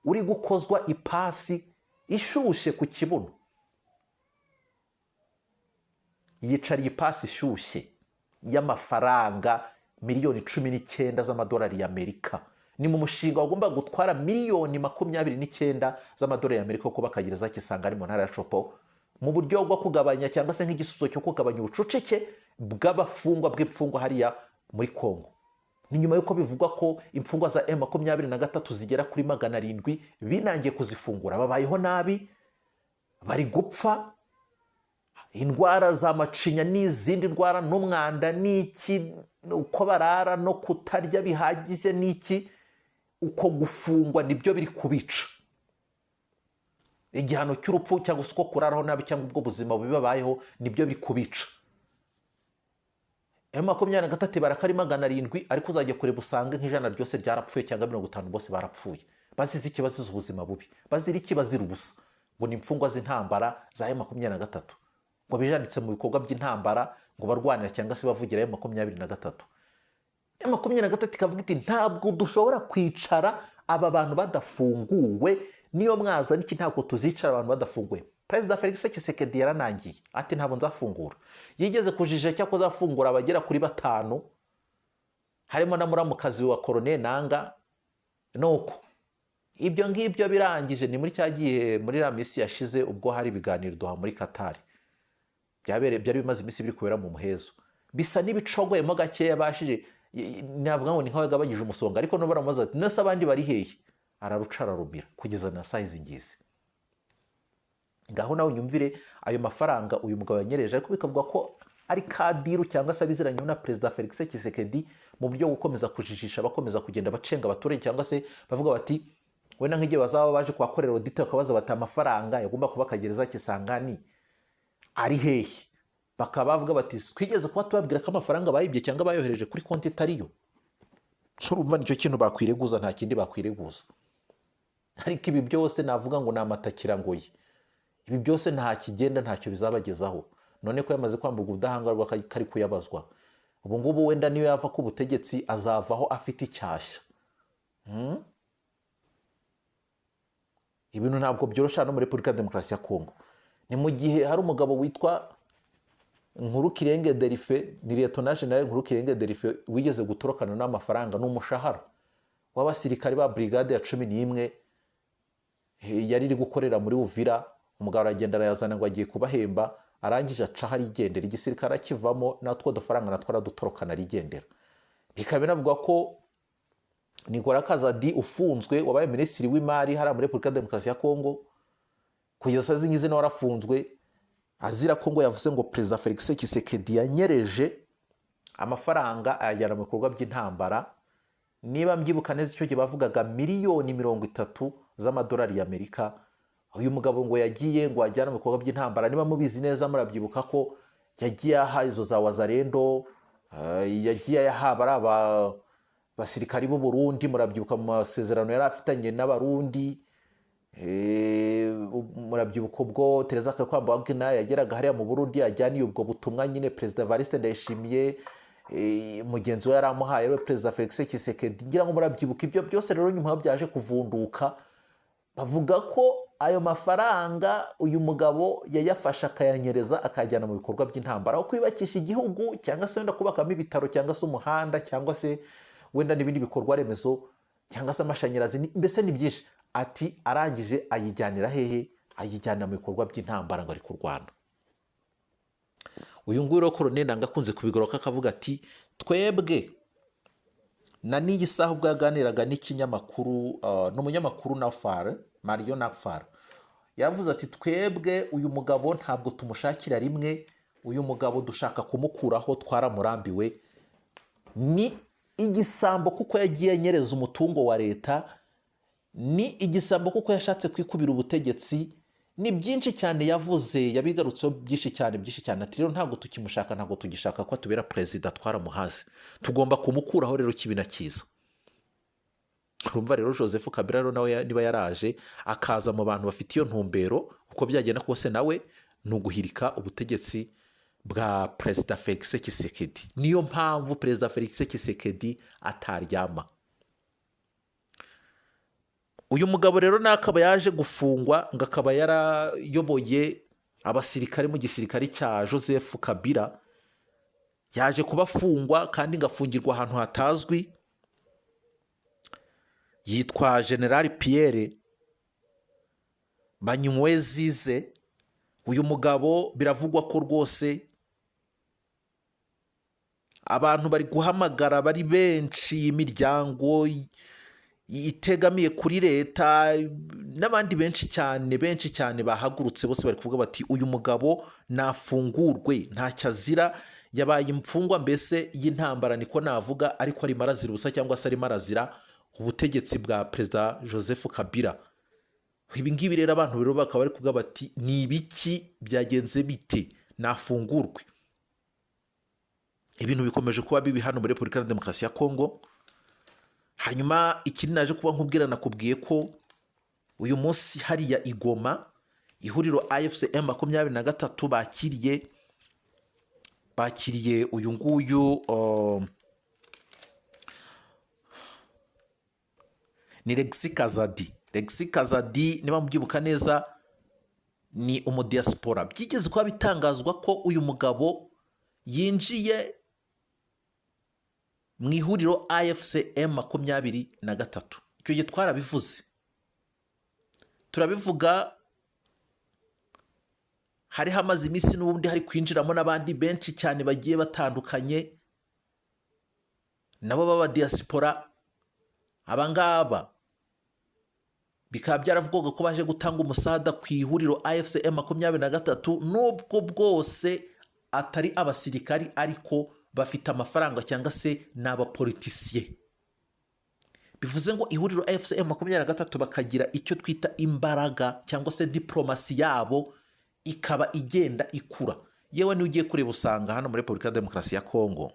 uri gukozwa ipasi ishyushye ku kibuno. Yicariye ipasi ishyushye y'amafaranga miliyoni 19 z'amadolari y'Amerika. Ni mu mushinga wagomba gutwara miliyoni 29 z'amadolari y'Amerika wo kubaka gereza Kisangani mu ntara ya Tshopo, mu buryo bwo kugabanya cyangwa se nk'igisubizo cyo kugabanya ubucucike bw'abafungwa, bw'imfungwa hariya muri Kongo. Ni nyuma y'uko bivugwa ko imfungwa za M23 zigera kuri 700 binangiye kuzifungura, babayeho nabi, bari gupfa indwara za macinya n'izindi ndwara n'umwanda n'iki, uko barara no kutarya bihagije n'iki, uko gufungwa nibyo biri kubica. Igihano cy'urupfu cyangwa se uko kuraraho nabi cyangwa ubwo buzima bubi babayeho nibyo biri kubica. M23 barakari 700, ariko uzajya kureba usange nk'ijana ryose ryarapfuye cyangwa 50 bose barapfuye. Bazize iki? Bazize ubuzima bubi. Bazira iki? Bazira ubusa. Ngo ni imfungwa z'intambara za M23, ngo bijanditse mu bikorwa by'intambara, ngo barwanira cyangwa se bavugira M23. M23 ikavuga iti: "Ntabwo dushobora kwicara aba bantu badafunguwe, niyo mwazana iki ntabwo tuzicara abantu badafunguye." Perezida Felix Tshisekedi yaranangiye ati: "Ntabwo nzafungura." Yigeze kujija cyangwa azafungura abagera kuri batanu, harimo na muramukazi wa Corneille Nanga. Nuko ibyo ngibyo birangije, ni muri cya gihe, muri iriya minsi yashize, ubwo hari ibiganiro Doha muri Katari byabereye, byari bimaze iminsi biri kubera mu muhezo, bisa n'ibicogoyemo gakeya. Bashije, navuga ngo ni nkaho yagabanyije umusonga, ariko nubwo baramubaza ati: "Nese abandi bari hehe?" Araruca ararumira kugeza na saa izi ngizi. Ngaho nawe unyumvire ayo mafaranga uyu mugabo yanyereje, ariko bikavuga ko ari ka deal cyangwa se abiziranyeho na Perezida Felix Tshisekedi mu buryo bwo gukomeza kujijisha, bakomeza kugenda bacenga abaturage, cyangwa se bavuga bati wenda nk'igihe bazaba baje kuhakorera audit bakabaza bati: "Amafaranga yagomba kuba akagereza Kisangani ari hehe?" Bakaba bavuga bati: "Twigeze kuba tubabwira ko amafaranga bayibye cyangwa bayohereje kuri konti itariyo." Urumva nicyo kintu bakwireguza, nta kindi bakwireguza. Ariko ibi byose navuga ngo ni amatakirangoyi. Ibi byose nta kigenda, ntacyo bizabagezaho. None ko yamaze kwamburwa ubudahangarwa, kari kuyabazwa ubu ngubu, wenda niyo yava ku butegetsi azavaho afite icyashya. Ibintu ntabwo byoroshye hano muri Repubulika ya Demokarasi ya Kongo. Ni mu gihe hari umugabo witwa Nkuru Kirenge Derife, ni Lieutenant Général Nkuru Kirenge Derife, wigeze gutorokana n'amafaranga n'umushahara w'abasirikari ba brigade ya 11 yari iri gukorera muri Uvira. Umugabo aragenda arayazana ngo agiye kubahemba, arangije acaho arigendera. Igisirikare akivamo natwo dufaranga natwo aradutorokana arigendera. Bikaba binavuga ko Nicolas Kazadi ufunzwe, wabaye minisitiri w'imari hariya muri Repubulika ya Demokarasi ya Kongo, kugeza saa izi nawe warafunzwe, azira ko ngo yavuze ngo Perezida Felix Tshisekedi yanyereje amafaranga ayajyana mu bikorwa by'intambara. Niba mbyibuka neza, icyo gihe bavugaga miliyoni 30 z'amadolari y'Amerika uyu mugabo ngo yagiye ngo ajyane mu bikorwa by'intambara. Niba mubizi neza, murabyibuka ko yagiye aha izo za Wazalendo, yagiye ayaha ari aba basirikari b'u Burundi. Murabyibuka mu masezerano yari afitanye n'Abarundi. Murabyibuka ubwo Tereza Kayikwamba Wagner yageraga hariya mu Burundi ajyaniye ubwo butumwa nyine Perezida Evariste Ndayishimiye, mugenzi we yari amuhaye, ariwe Perezida Felix Tshisekedi. Ngira ngo murabyibuka ibyo byose. Rero nyuma byaje kuvunduka, bavuga ko ayo mafaranga uyu mugabo yayafashe akayanyereza, akayajyana mu bikorwa by'intambara, aho kwiyubakisha igihugu cyangwa se wenda kubakamo ibitaro cyangwa se umuhanda cyangwa se wenda n'ibindi bikorwa remezo cyangwa se amashanyarazi, mbese ni byinshi. Ati arangije ayijyanira hehe? Ayijyana mu bikorwa by'intambara ngo ari kurwana. Uyu nguyu rero Corneille Nanga akunze kubigaruka, akavuga ati: "Twebwe na n'iyi saha." Ubwo yaganiraga n'ikinyamakuru, n'umunyamakuru Nafar Mario Nafar, yavuze ati: "Twebwe uyu mugabo ntabwo tumushakira rimwe, uyu mugabo dushaka kumukuraho, twaramurambiwe, ni igisambo kuko yagiye anyereza umutungo wa leta, ni igisambo kuko yashatse kwikubira ubutegetsi." Ni byinshi cyane yavuze, yabigarutseho byinshi cyane, byinshi cyane. Ati: "Rero ntabwo tukimushaka, ntabwo tugishaka ko atubera perezida, twaramuhaze, tugomba kumukuraho rero kibi na cyiza." Urumva rero Joseph Kabila rero nawe niba yaraje akaza mu bantu bafite iyo ntumbero, uko byagenda kose nawe ni uguhirika ubutegetsi bwa Perezida Felix Tshisekedi. Niyo mpamvu Perezida Felix Tshisekedi ataryama. Uyu mugabo rero nawe akaba yaje gufungwa, ngo akaba yarayoboye abasirikare mu gisirikare cya Joseph Kabila. Yaje kuba afungwa kandi ngo afungirwa ahantu hatazwi. Yitwa General Pierre Banywezize. Uyu mugabo biravugwa ko rwose Abantu bari guhamagara bari benshi, imiryango itegamiye kuri leta n'abandi benshi cyane, benshi cyane bahagurutse, bose bari kuvuga bati: "Uyu mugabo nafungurwe, ntacyo azira, yabaye imfungwa mbese y'intambara, niko navuga, ariko arimo arazira ubusa cyangwa se arimo arazira ubutegetsi bwa Perezida Joseph Kabila." Ibi ngibi rero abantu rero bakaba bari kuvuga bati: "Ni ibiki? Byagenze bite? Nafungurwe." Ibintu bikomeje kuba bibi hano muri Repubulika ya Demokarasi ya Kongo. Hanyuma ikindi naje kuba nkubwira, nakubwiye ko uyu munsi hariya i Goma ihuriro AFC M 23 bakiriye uyu nguyu ni Regisi Kazadi. Regisi Kazadi, niba mubyibuka neza, ni umudiyasipora. Byigeze kuba bitangazwa ko uyu mugabo yinjiye mu ihuriro AFC M 23. Icyo gihe twarabivuze, turabivuga, hari hamaze iminsi n'ubundi hari kwinjiramo n'abandi benshi cyane bagiye batandukanye nabo b'abadiyasipora. Abangaba bikaba byaravugwaga ko baje gutanga umusada ku ihuriro AFC M 23, nubwo bwose atari abasirikari, ariko bafite amafaranga cyangwa se ni abapolitisiye. Bivuze ngo ihuriro AFC M 23 bakagira icyo twita imbaraga cyangwa se diporomasi yabo ikaba igenda ikura. Yewe, niyo ugiye kureba usanga hano muri Repubulika ya Demokarasi ya Kongo,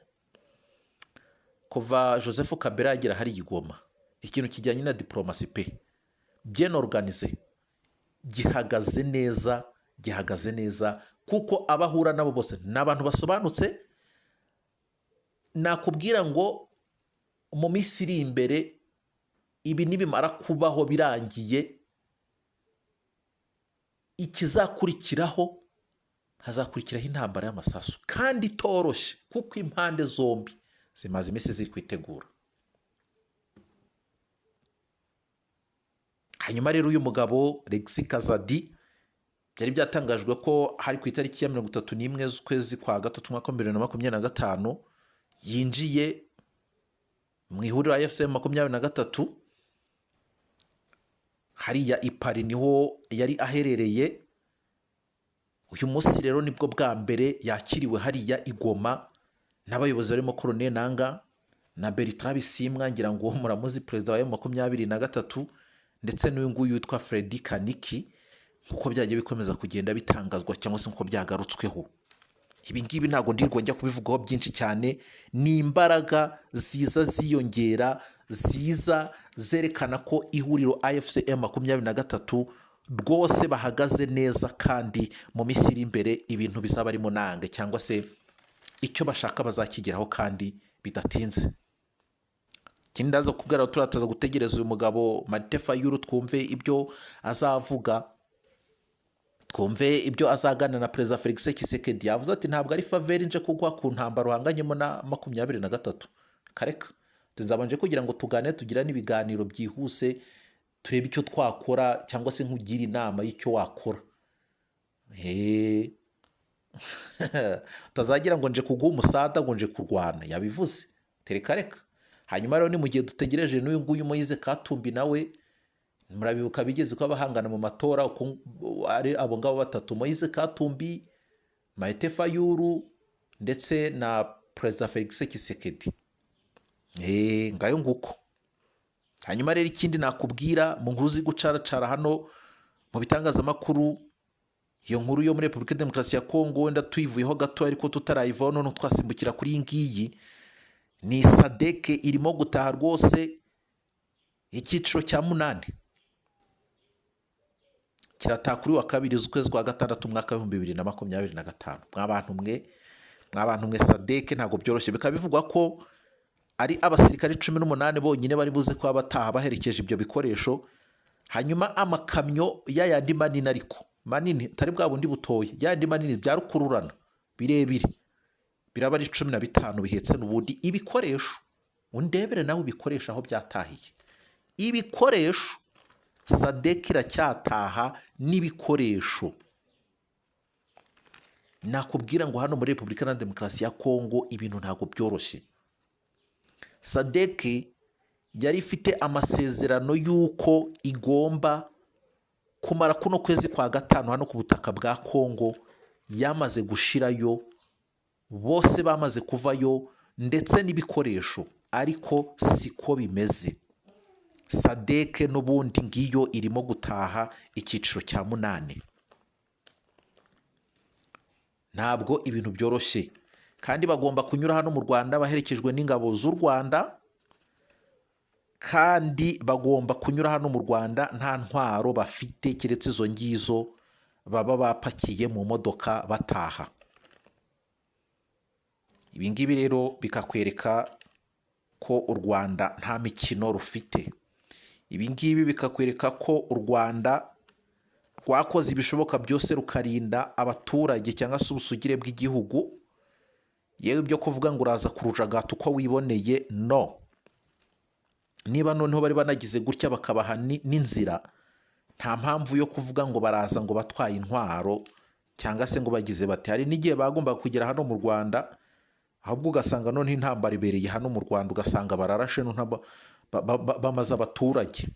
kuva Joseph Kabila yagera hari i Goma, ikintu kijyanye na diporomasi pe bien organisé gihagaze neza, gihagaze neza, kuko abahura nabo bose ni abantu basobanutse. Nakubwira ngo mu minsi iri imbere, ibi nibimara kubaho birangiye, ikizakurikiraho hazakurikiraho intambara y'amasasu kandi itoroshye, kuko impande zombi zimaze iminsi ziri kwitegura. Hanyuma rero uyu mugabo Regisi Kazadi byari byatangajwe ko hari ku itariki ya 31 z'ukwezi kwa gatatu umwaka wa 2025 yinjiye mu ihuriro AFC M 23 hariya i Paris, niho yari aherereye. Uyu munsi rero nibwo bwa mbere yakiriwe hariya i Goma n'abayobozi barimo Corneille Nanga na Bertrand Bisimwa, ngira ngo muramuzi, perezida wa M 23, ndetse n'uyu nguyu witwa Fredy Kaniki, nk'uko byagiye bikomeza kugenda bitangazwa cyangwa se nk'uko byagarutsweho. Ibi ngibi ntabwo ndirirwa njya kubivugaho byinshi cyane, ni imbaraga ziza ziyongera, ziza zerekana ko ihuriro AFC M 23 rwose bahagaze neza, kandi mu minsi iri imbere ibintu bizaba ari munange cyangwa se icyo bashaka bazakigeraho kandi bidatinze. Ikindi ndaza kubwira, turataza gutegereza uyu mugabo Martin Fayulu, twumve ibyo azavuga, twumve ibyo azaganira na Perezida Felix Tshisekedi. Yavuze ati: "Ntabwo ari faveur nje kuguha ku ntambaro uhanganyemo na 23, kareka nzabanje kugira ngo tugane, tugirane ibiganiro byihuse, turebe icyo twakora cyangwa se nkugire inama y'icyo wakora." Utazagira ngo nje kuguha umusada, ngo nje kurwana. Yabivuze tereka reka. Hanyuma rero ni mu gihe dutegereje n'uyu nguyu Moise Katumbi, nawe murabibuka bigeze ko abahangana mu matora, uko ari abo ngabo batatu: Moise Katumbi, Martin Fayulu ndetse na Perezida Felix Tshisekedi. Ngayo nguko. Hanyuma rero ikindi nakubwira mu nkuru ziri gucaracara hano mu bitangazamakuru, iyo nkuru yo muri Repubulika ya Demokarasi ya Kongo wenda tuyivuyeho gato ariko tutarayivaho, none twasimbukira kuri iyi ngiyi, ni SADC irimo gutaha rwose. Icyiciro cya munani kirataha kuri wa kabiri z'ukwezi kwa gatandatu umwaka w'2025. Mwa bantu mwe, SADC ntabwo byoroshye. Bikaba bivugwa ko ari abasirikare 18 bonyine bari buze kuba bataha baherekeje ibyo bikoresho. Hanyuma amakamyo yayandi manini, ariko manini atari bwa bundi butoya, yandi manini bya rukururana birebire, biraba ari 15 bihetse n'ubundi ibikoresho. Undebere nawe ibikoresho aho byatahiye. Ibikoresho, SADC iracyataha n'ibikoresho. Nakubwira ngo hano muri Repubulika Iharanira Demokarasi ya Kongo ibintu ntabwo byoroshye. SADC yari ifite amasezerano y'uko igomba kumara kuno kwezi kwa gatanu hano ku butaka bwa Kongo, yamaze gushirayo, bose bamaze kuvayo ndetse n'ibikoresho, ariko siko bimeze. SADC n'ubundi ngiyo irimo gutaha icyiciro cya munani. Ntabwo ibintu byoroshye, kandi bagomba kunyura hano mu Rwanda baherekejwe n'ingabo z'u Rwanda, kandi bagomba kunyura hano mu Rwanda nta ntwaro bafite keretse izo ngizo baba bapakiye mu modoka bataha. Ibi ngibi rero bikakwereka ko u Rwanda nta mikino rufite. Ibi ngibi bikakwereka ko u Rwanda rwakoze ibishoboka byose rukarinda abaturage cyangwa se ubusugire bw'igihugu. Yewe, ibyo kuvuga ngo uraza kurujagata uko wiboneye, no niba noneho bari banagize gutya bakabaha n'inzira, nta mpamvu yo kuvuga ngo baraza ngo batwaye intwaro cyangwa se ngo bagize bati. Hari n'igihe bagombaga kugera hano mu Rwanda, ahubwo ugasanga noneho intambara ibereye hano mu Rwanda, ugasanga bararashe noneho bamaze abaturage.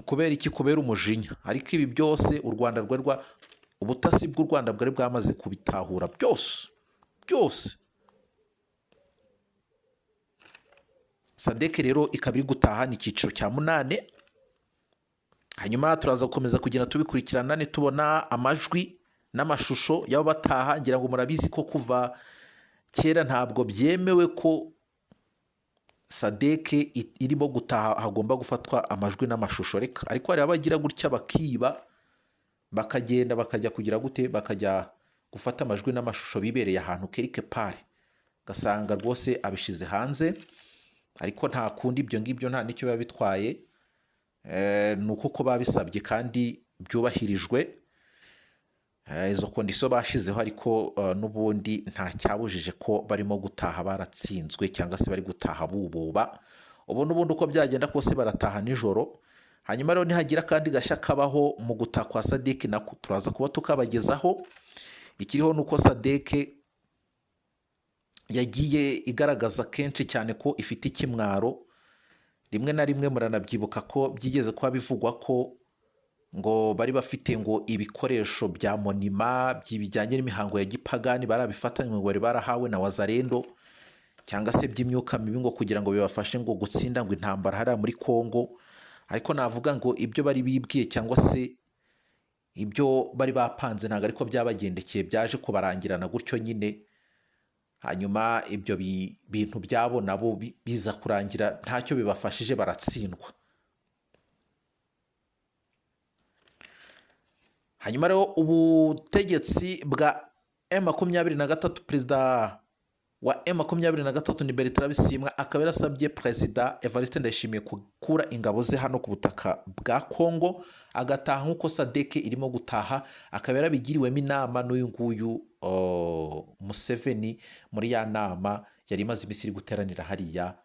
Kubera iki? Kubera umujinya. Ariko ibi byose u Rwanda rwari rwa ubutasi bw'u Rwanda bwari bwamaze kubitahura byose byose. SADC rero ikaba iri gutaha, ni icyiciro cya munane. Hanyuma turaza gukomeza kugenda tubikurikirana nitubona amajwi n'amashusho y'abo bataha. Ngira ngo murabizi ko kuva kera ntabwo byemewe ko SADC irimo gutaha hagomba gufatwa amajwi n'amashusho, reka. Ariko hari abagira gutya bakiba, bakagenda bakajya kugira gute, bakajya gufata amajwi n'amashusho bibereye ahantu quelque part, ugasanga rwose abishyize hanze. Ariko nta kundi, ibyo ngibyo nta n'icyo biba bitwaye. Ni uko uko babisabye kandi byubahirijwe izo conditions bashyizeho. Ariko n'ubundi nta cyabujije ko barimo gutaha baratsinzwe cyangwa se bari gutaha bububa. Ubu n'ubundi uko byagenda kose barataha nijoro. Hanyuma rero nihagira akandi gashya kabaho mu gutaha kwa SADC, nako turaza kuba tukabagezaho. Ikiriho ni uko SADC yagiye igaragaza kenshi cyane ko ifite ikimwaro. Rimwe na rimwe muranabyibuka ko byigeze kuba bivugwa ko ngo bari bafite ngo ibikoresho bya monima bijyanye n'imihango ya gipagani barabifatanywe, ngo bari barahawe na Wazalendo, cyangwa se by'imyuka mibi, ngo kugira ngo bibafashe ngo gutsinda ngo intambara hariya muri Kongo. Ariko navuga ngo ibyo bari bibwiye cyangwa se ibyo bari bapanze ntabwo ariko byabagendekeye, byaje kubarangirana gutyo nyine. Hanyuma ibyo bintu byabo nabo biza kurangira ntacyo bibafashije, baratsindwa. Hanyuma rero ubutegetsi bwa M23, perezida wa M23 ni Bertrand Bisimwa, akaba yarasabye Perezida Evariste Ndayishimiye gukura ingabo ze hano ku butaka bwa Kongo agataha nk'uko SADC irimo gutaha. Akaba yarabigiriwemo inama n'uyu nguyu Museveni muri ya nama yari imaze iminsi iri guteranira hariya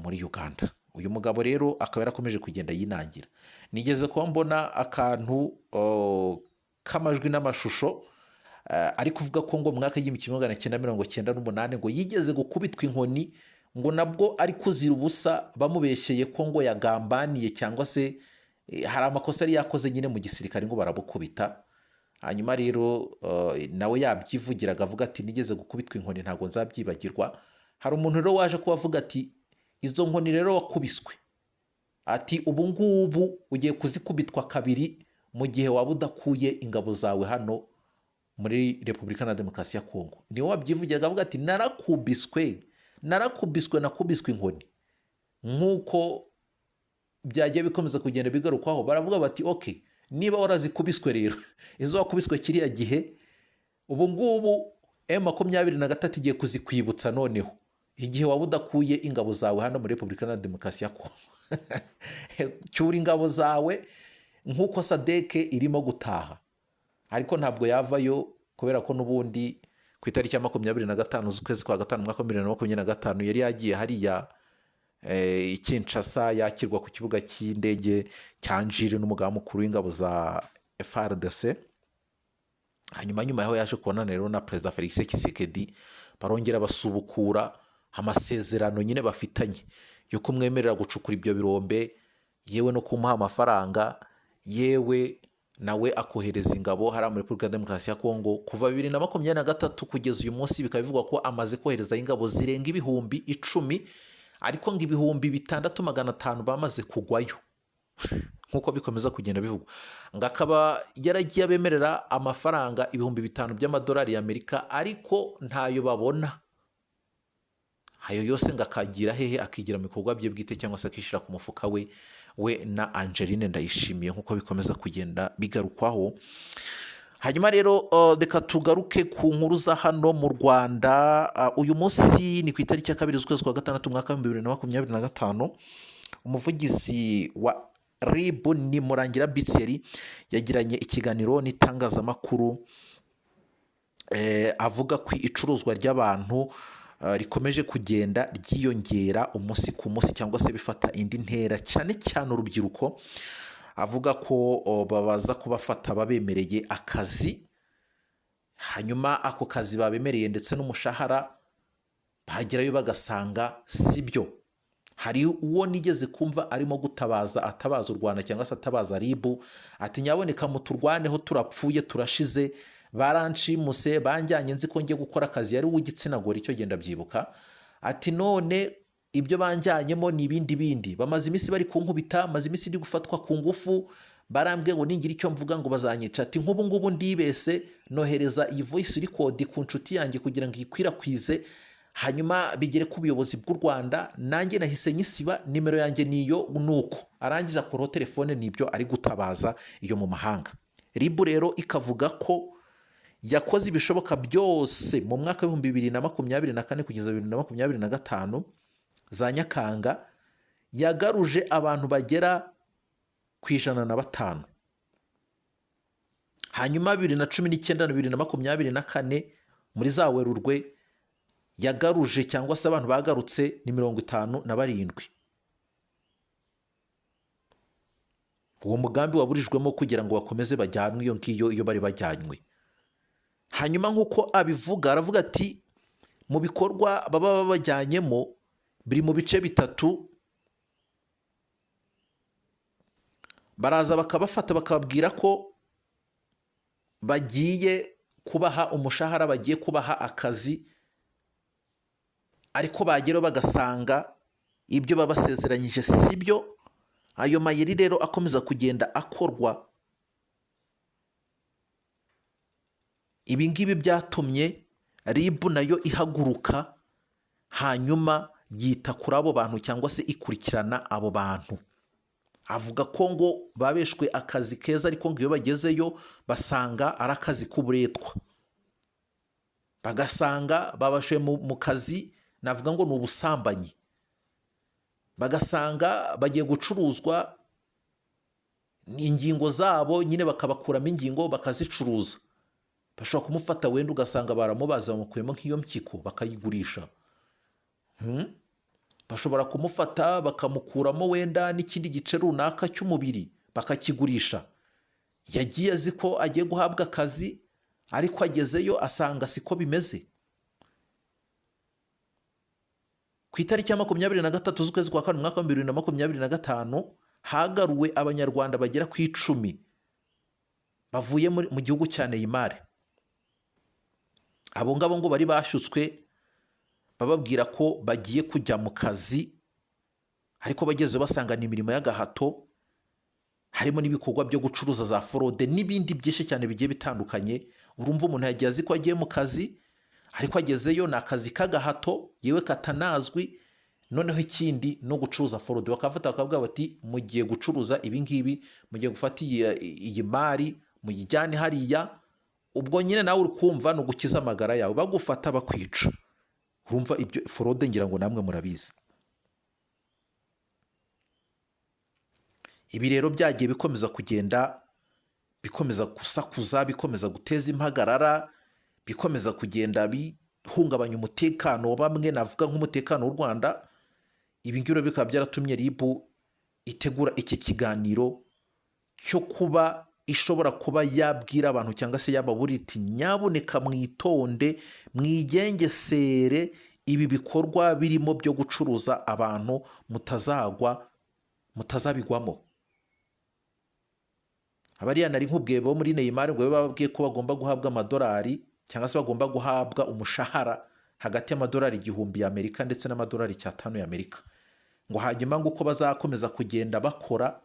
muri Uganda. Uyu mugabo rero akaba yarakomeje kugenda yinangira. Nigeze kuba mbona akantu k'amajwi n'amashusho ari kuvuga ko ngo mu mwaka w'1998 ngo yigeze gukubitwa inkoni, ngo nabwo ari kuzira ubusa, bamubeshyeye ko ngo yagambaniye cyangwa se hari amakosa yari yakoze nyine mu gisirikare, ngo barabukubita. Hanyuma rero nawe yabyivugiraga avuga ati: "Nigeze gukubitwa inkoni, ntabwo nzabyibagirwa." Hari umuntu rero waje kuba avuga ati: "Izo nkoni rero wakubiswe," ati, "ubu ngubu ugiye kuzikubitwa kabiri mu gihe waba udakuye ingabo zawe hano muri Repubulika na Demokarasi ya Kongo." Niwe wabyivugiraga avuga ati: "Narakubiswe, narakubiswe, nakubiswe inkoni." Nk'uko byagiye bikomeza kugenda bigarukwaho, baravuga bati: "OK, niba warazikubiswe rero izo wakubiswe kiriya gihe, ubu ngubu M23 igiye kuzikwibutsa noneho igihe waba udakuye ingabo zawe hano muri Repubulika na Demokarasi ya Kongo. Cyura ingabo zawe nk'uko SADC irimo gutaha." Ariko ntabwo yavayo, kubera ko n'ubundi ku itariki ya 25 z'ukwezi kwa gatanu umwaka wa 2025 yari yagiye hariya i Kinshasa, yakirwa ku kibuga cy'indege cya Njiri n'umugaba mukuru w'ingabo za FARDC. Hanyuma nyuma yaho yaje kubonana rero na Perezida Felix Tshisekedi, barongera basubukura amasezerano nyine bafitanye yo kumwemerera gucukura ibyo birombe, yewe no kumuha amafaranga, yewe nawe akohereza ingabo hariya muri Repubulika ya Demokarasi ya Kongo. Kuva 2023 kugeza uyu munsi, bikaba bivugwa ko amaze koherezayo ingabo zirenga 10,000, ariko ngo 6,500 bamaze kugwayo, nk'uko bikomeza kugenda bivugwa. Ngo akaba yaragiye abemerera amafaranga 5,000 by'amadolari y'Amerika, ariko ntayo babona. Ayo yose ngo akagira hehe? Akigira mu bikorwa bye bwite cyangwa se akishyira ku mufuka we, we na Angeline Ndayishimiye, nk'uko bikomeza kugenda bigarukwaho. Hanyuma rero reka tugaruke ku nkuru za hano mu Rwanda. Uyu munsi ni ku itariki ya 2 z'ukwezi kwa gatandatu, umwaka wa 2025. Umuvugizi wa RIB ni Murangira B. Thierry, yagiranye ikiganiro n'itangazamakuru, avuga ku icuruzwa ry'abantu rikomeje kugenda ryiyongera umunsi ku munsi, cyangwa se bifata indi ntera, cyane cyane urubyiruko. Avuga ko babaza kubafata babemereye akazi, hanyuma ako kazi babemereye ndetse n'umushahara, bagerayo bagasanga si byo. Hari uwo nigeze kumva arimo gutabaza, atabaza u Rwanda cyangwa se atabaza RIB, ati: "Nyaboneka muturwaneho, turapfuye, turashize, baranshimuse, banjyanye nzi ko ngiye gukora akazi." Yari uw'igitsina gore icyo genda byibuka. Ati: "None ibyo banjyanyemo ni ibindi bindi, bamaze iminsi bari kunkubita, maze iminsi ndi gufatwa ku ngufu, barambwiye ngo ningira icyo mvuga ngo bazanyica." Ati: "Nk'ubu ngubu ndibese nohereza iyi voice record ku nshuti yanjye kugira ngo iyikwirakwize, hanyuma bigere ku buyobozi bw'u Rwanda, nanjye nahise nyisiba, nimero yanjye niyo." Nuko arangiza akuraho telefone. Nibyo ari gutabaza iyo mu mahanga. RIB rero ikavuga ko yakoze ibishoboka byose mu mwaka wa 2024 kugeza 2025 za Nyakanga, yagaruje abantu bagera ku 105. Hanyuma 2019 na 2024 muri za Werurwe, yagaruje cyangwa se abantu bagarutse ni 57. Uwo mugambi waburijwemo kugira ngo bakomeze bajyanwe iyo ngiyo iyo bari bajyanywe. Hanyuma nk'uko abivuga, aravuga ati mu bikorwa baba babajyanyemo biri mu bice bitatu. Baraza bakabafata, bakababwira ko bagiye kubaha umushahara, bagiye kubaha akazi, ariko bageraho bagasanga ibyo babasezeranyije si byo. Ayo mayeri rero akomeza kugenda akorwa. Ibi ngibi byatumye RIB nayo ihaguruka, hanyuma yita kuri abo bantu cyangwa se ikurikirana abo bantu. Avuga ko ngo babeshwe akazi keza, ariko ngo iyo bagezeyo basanga ari akazi k'uburetwa, bagasanga babashe mu kazi navuga ngo ni ubusambanyi, bagasanga bagiye gucuruzwa ingingo zabo nyine, bakabakuramo ingingo bakazicuruza. Bashobora kumufata wenda ugasanga baramubaza, bamukuyemo nk'iyo mpyiko bakayigurisha. Bashobora kumufata bakamukuramo wenda n'ikindi gice runaka cy'umubiri bakakigurisha. Yagiye azi ko agiye guhabwa akazi, ariko agezeyo asanga siko bimeze. Ku itariki ya 23 z'ukwezi kwa kane, umwaka wa 2025, hagaruwe Abanyarwanda bagera ku 10 bavuye mu gihugu cya Neymar. Abo ngabo ngo bari bashutswe, bababwira ko bagiye kujya mu kazi, ariko bagezeyo basanga ni imirimo y'agahato, harimo n'ibikorwa byo gucuruza za forode n'ibindi byinshi cyane bigiye bitandukanye. Urumva, umuntu yagiye azi ko agiye mu kazi, ariko agezeyo ni akazi k'agahato, yewe katanazwi. Noneho ikindi no gucuruza forode, bakafata bakavuga bati: "Mugiye gucuruza ibi ngibi, mugiye gufata iyi mari muyijyane hariya." Ubwo nyine nawe uri kumva ni ugukiza amagara yawe, bagufata bakwica. Urumva ibyo forode, ngira ngo namwe murabizi. Ibi rero byagiye bikomeza kugenda bikomeza gusakuza, bikomeza guteza impagarara, bikomeza kugenda bihungabanya umutekano wa bamwe, navuga nk'umutekano w'u Rwanda. Ibi ngibi rero bikaba byaratumye RIB itegura iki kiganiro cyo kuba ishobora kuba yabwira abantu cyangwa se yababura iti: "Nyabuneka mwitonde, mwigengesere ibi bikorwa birimo byo gucuruza abantu, mutazagwa, mutazabigwamo." Abariya nari nkubwiye bo muri Neymar, ngo babe bababwiye ko bagomba guhabwa amadolari cyangwa se bagomba guhabwa umushahara hagati y'amadolari 1000 y'Amerika ndetse n'amadolari 500 y'Amerika, ngo hanyuma ngo uko bazakomeza kugenda bakora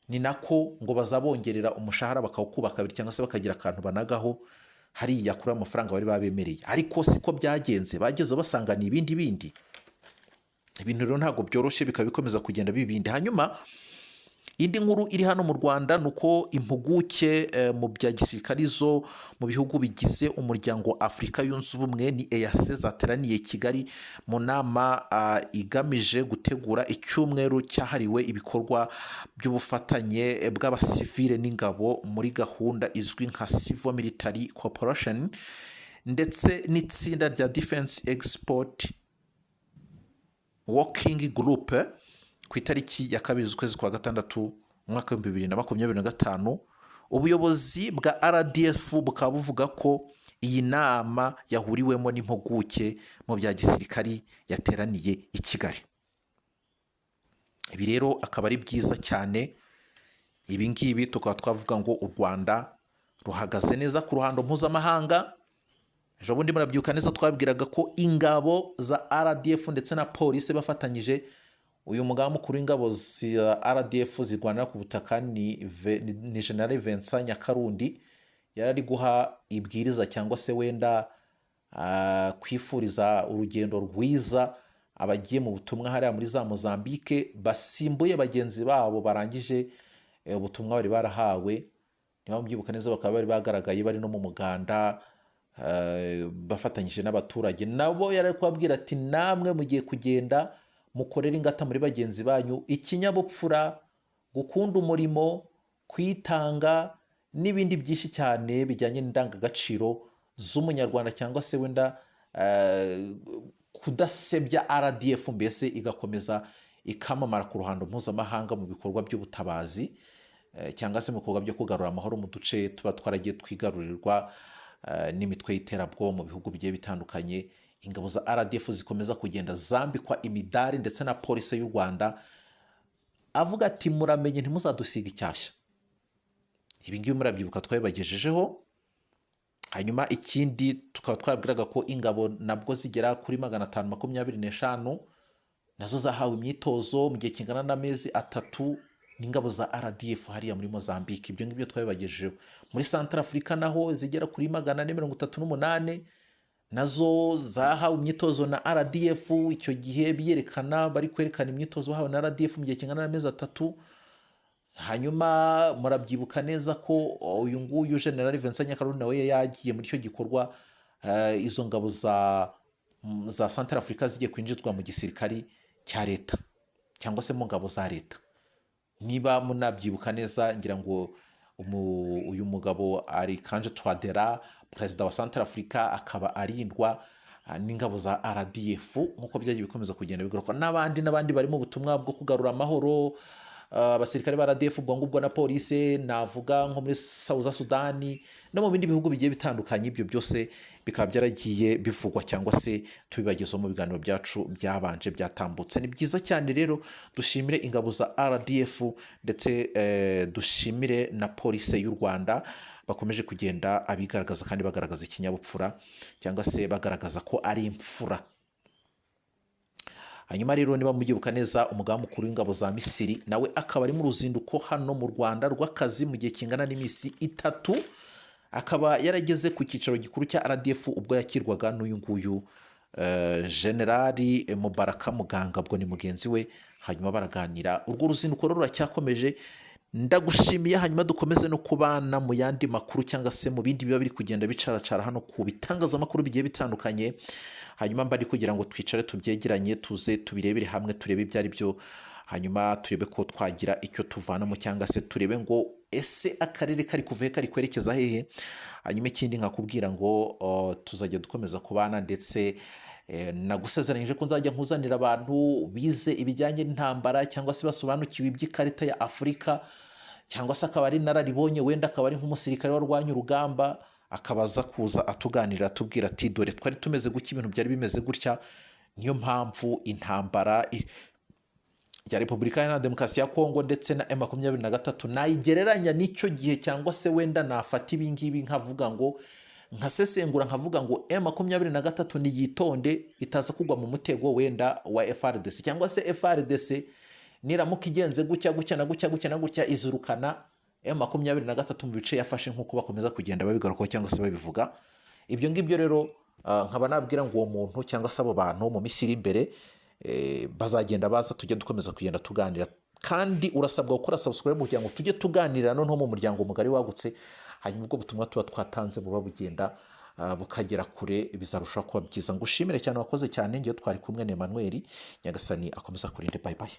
ni nako ngo bazabongerera umushahara, bakawukuba kabiri cyangwa se bakagira akantu banagaho hariya kuri ayo mafaranga bari babemereye. Ariko siko byagenze, bagezeho basanga ni ibindi bindi. Ibintu rero ntabwo byoroshye, bikaba bikomeza kugenda bibindi. Hanyuma indi nkuru iri hano mu Rwanda ni uko impuguke mu bya gisirikari zo mu bihugu bigize Umuryango wa Afurika Yunze Ubumwe, ni EAC, zateraniye i Kigali mu nama igamije gutegura icyumweru cyahariwe ibikorwa by'ubufatanye bw'abasivile n'ingabo muri gahunda izwi nka Civil Military Cooperation, ndetse n'itsinda rya Defense Expert Working Group ku itariki ya 2 z'ukwezi kwa gatandatu umwaka w'2025. Ubuyobozi bwa RDF bukaba buvuga ko iyi nama yahuriwemo n'impuguke mu bya gisirikari yateraniye i Kigali. Ibi rero akaba ari byiza cyane. Ibi ngibi tukaba twavuga ngo u Rwanda ruhagaze neza ku ruhando mpuzamahanga. Ejo bundi murabyibuka neza, twabwiraga ko ingabo za RDF ndetse na polisi bafatanyije, uyu mugaba mukuru w'ingabo za RDF zirwanira ku butaka ni General Vincent Nyakarundi, yari ari guha ibwiriza cyangwa se wenda kwifuriza urugendo rwiza abagiye mu butumwa hariya muri za Mozambique basimbuye bagenzi babo barangije ubutumwa bari barahawe. Niba mubyibuka neza, bakaba bari bagaragaye bari no mu muganda bafatanyije n'abaturage. Nabo yari ari kubabwira ati: "Namwe mugiye kugenda mukorere ingata muri bagenzi banyu ikinyabupfura, gukunda umurimo, kwitanga n'ibindi byinshi cyane bijyanye n'indangagaciro z'Umunyarwanda, cyangwa se wenda kudasebya RDF, mbese igakomeza ikamamara ku ruhando mpuzamahanga mu bikorwa by'ubutabazi cyangwa se mu bikorwa byo kugarura amahoro mu duce tuba twaragiye twigarurirwa n'imitwe y'iterabwoba mu bihugu bigiye bitandukanye." Ingabo za RDF zikomeza kugenda zambikwa imidari ndetse na polisi y'u Rwanda, avuga ati: "Muramenye ntimuzadusiga icyashya." Ibi ngibi murabyibuka twabibagejejeho. Hanyuma ikindi tukaba twabwiraga ko ingabo nabwo zigera kuri 525 nazo zahawe imyitozo mu gihe kingana n'amezi 3 n'ingabo za RDF hariya muri Mozambique. Ibyo ngibyo twabibagejejeho. Muri Central Africa naho zigera kuri 438 nazo zahawe imyitozo na RDF. Icyo gihe biyerekana, bari kwerekana imyitozo bahawe na RDF mu gihe kingana n'amezi 3. Hanyuma murabyibuka neza ko uyu nguyu General Vincent Nyakarundi nawe yagiye muri icyo gikorwa, izo ngabo za Central Africa zigiye kwinjizwa mu gisirikari cya leta cyangwa se mu ngabo za leta. Niba munabyibuka neza, ngira ngo uyu mugabo Archange Touadera, perezida wa Central Africa, akaba arindwa n'ingabo za RDF, nk'uko byagiye bikomeza kugenda bigaruka, n'abandi n'abandi bari mu butumwa bwo kugarura amahoro, abasirikare ba RDF ubwo ngubwo na polisi, navuga nko muri South Sudani no mu bindi bihugu bigiye bitandukanye. Ibyo byose bikaba byaragiye bivugwa cyangwa se tubibagezaho mu biganiro byacu byabanje byatambutse. Ni byiza cyane rero, dushimire ingabo za RDF ndetse dushimire na polisi y'u Rwanda bakomeje kugenda abigaragaza kandi bagaragaza ikinyabupfura cyangwa se bagaragaza ko ari imfura. Hanyuma rero niba mubyibuka neza, umugaba mukuru w'ingabo za Misiri nawe akaba ari mu ruzinduko hano mu Rwanda rw'akazi mu gihe kingana n'iminsi 3, akaba yarageze ku cyicaro gikuru cya RDF ubwo yakirwaga n'uyu nguyu Generali Mubaraka Muganga, ubwo ni mugenzi we, hanyuma baraganira. Urwo ruzinduko rero ruracyakomeje. Ndagushimiye, hanyuma dukomeze no kubana mu yandi makuru cyangwa se mu bindi biba biri kugenda bicaracara hano ku bitangazamakuru bigiye bitandukanye. Hanyuma mba ari kugira ngo twicare tubyegeranye, tuze tubirebere hamwe, turebe ibyo ari byo, hanyuma turebe ko twagira icyo tuvanamo cyangwa se turebe ngo ese akarere kari kuva he, kari kwerekeza hehe. Hanyuma ikindi nkakubwira ngo tuzajya dukomeza kubana, ndetse nagusezeranyije ko nzajya nkuzanira abantu bize ibijyanye n'intambara cyangwa se basobanukiwe iby'ikarita ya Afurika. cyangwa se akaba ari inararibonye, wenda akaba ari nk'umusirikare warwanya urugamba, akaba aza kuza atuganirira, atubwira ati: "Dore twari tumeze gutya, ibintu byari bimeze gutya." Niyo mpamvu intambara ya Repubulika Iharanira Demokarasi ya Kongo ndetse na M23 nayigereranya n'icyo gihe, cyangwa se wenda nafata ibingibi nkavuga ngo, nkasesengura nkavuga ngo M23 niyitonde itaza kugwa mu mutego wenda wa FARDC, cyangwa se FARDC niramuka igenze gutya gutya na gutya gutya na gutya, izirukana M23 mu bice yafashe, nk'uko bakomeza kugenda babigarukaho cyangwa se babivuga. Ibyo ngibyo rero nkaba nabwira ngo uwo muntu cyangwa se abo bantu mu minsi iri imbere bazagenda baza, tujye dukomeza kugenda tuganira. Kandi urasabwa gukora subscribe kugira ngo tujye tuganira noneho mu muryango mugari wagutse, hanyuma ubwo butumwa tuba twatanze buba bugenda bukagera kure, bizarushaho kuba byiza. Ngushimire cyane, wakoze cyane. Ngewe twari kumwe na Emmanuel. Nyagasani akomeza kurinde. Bye bye.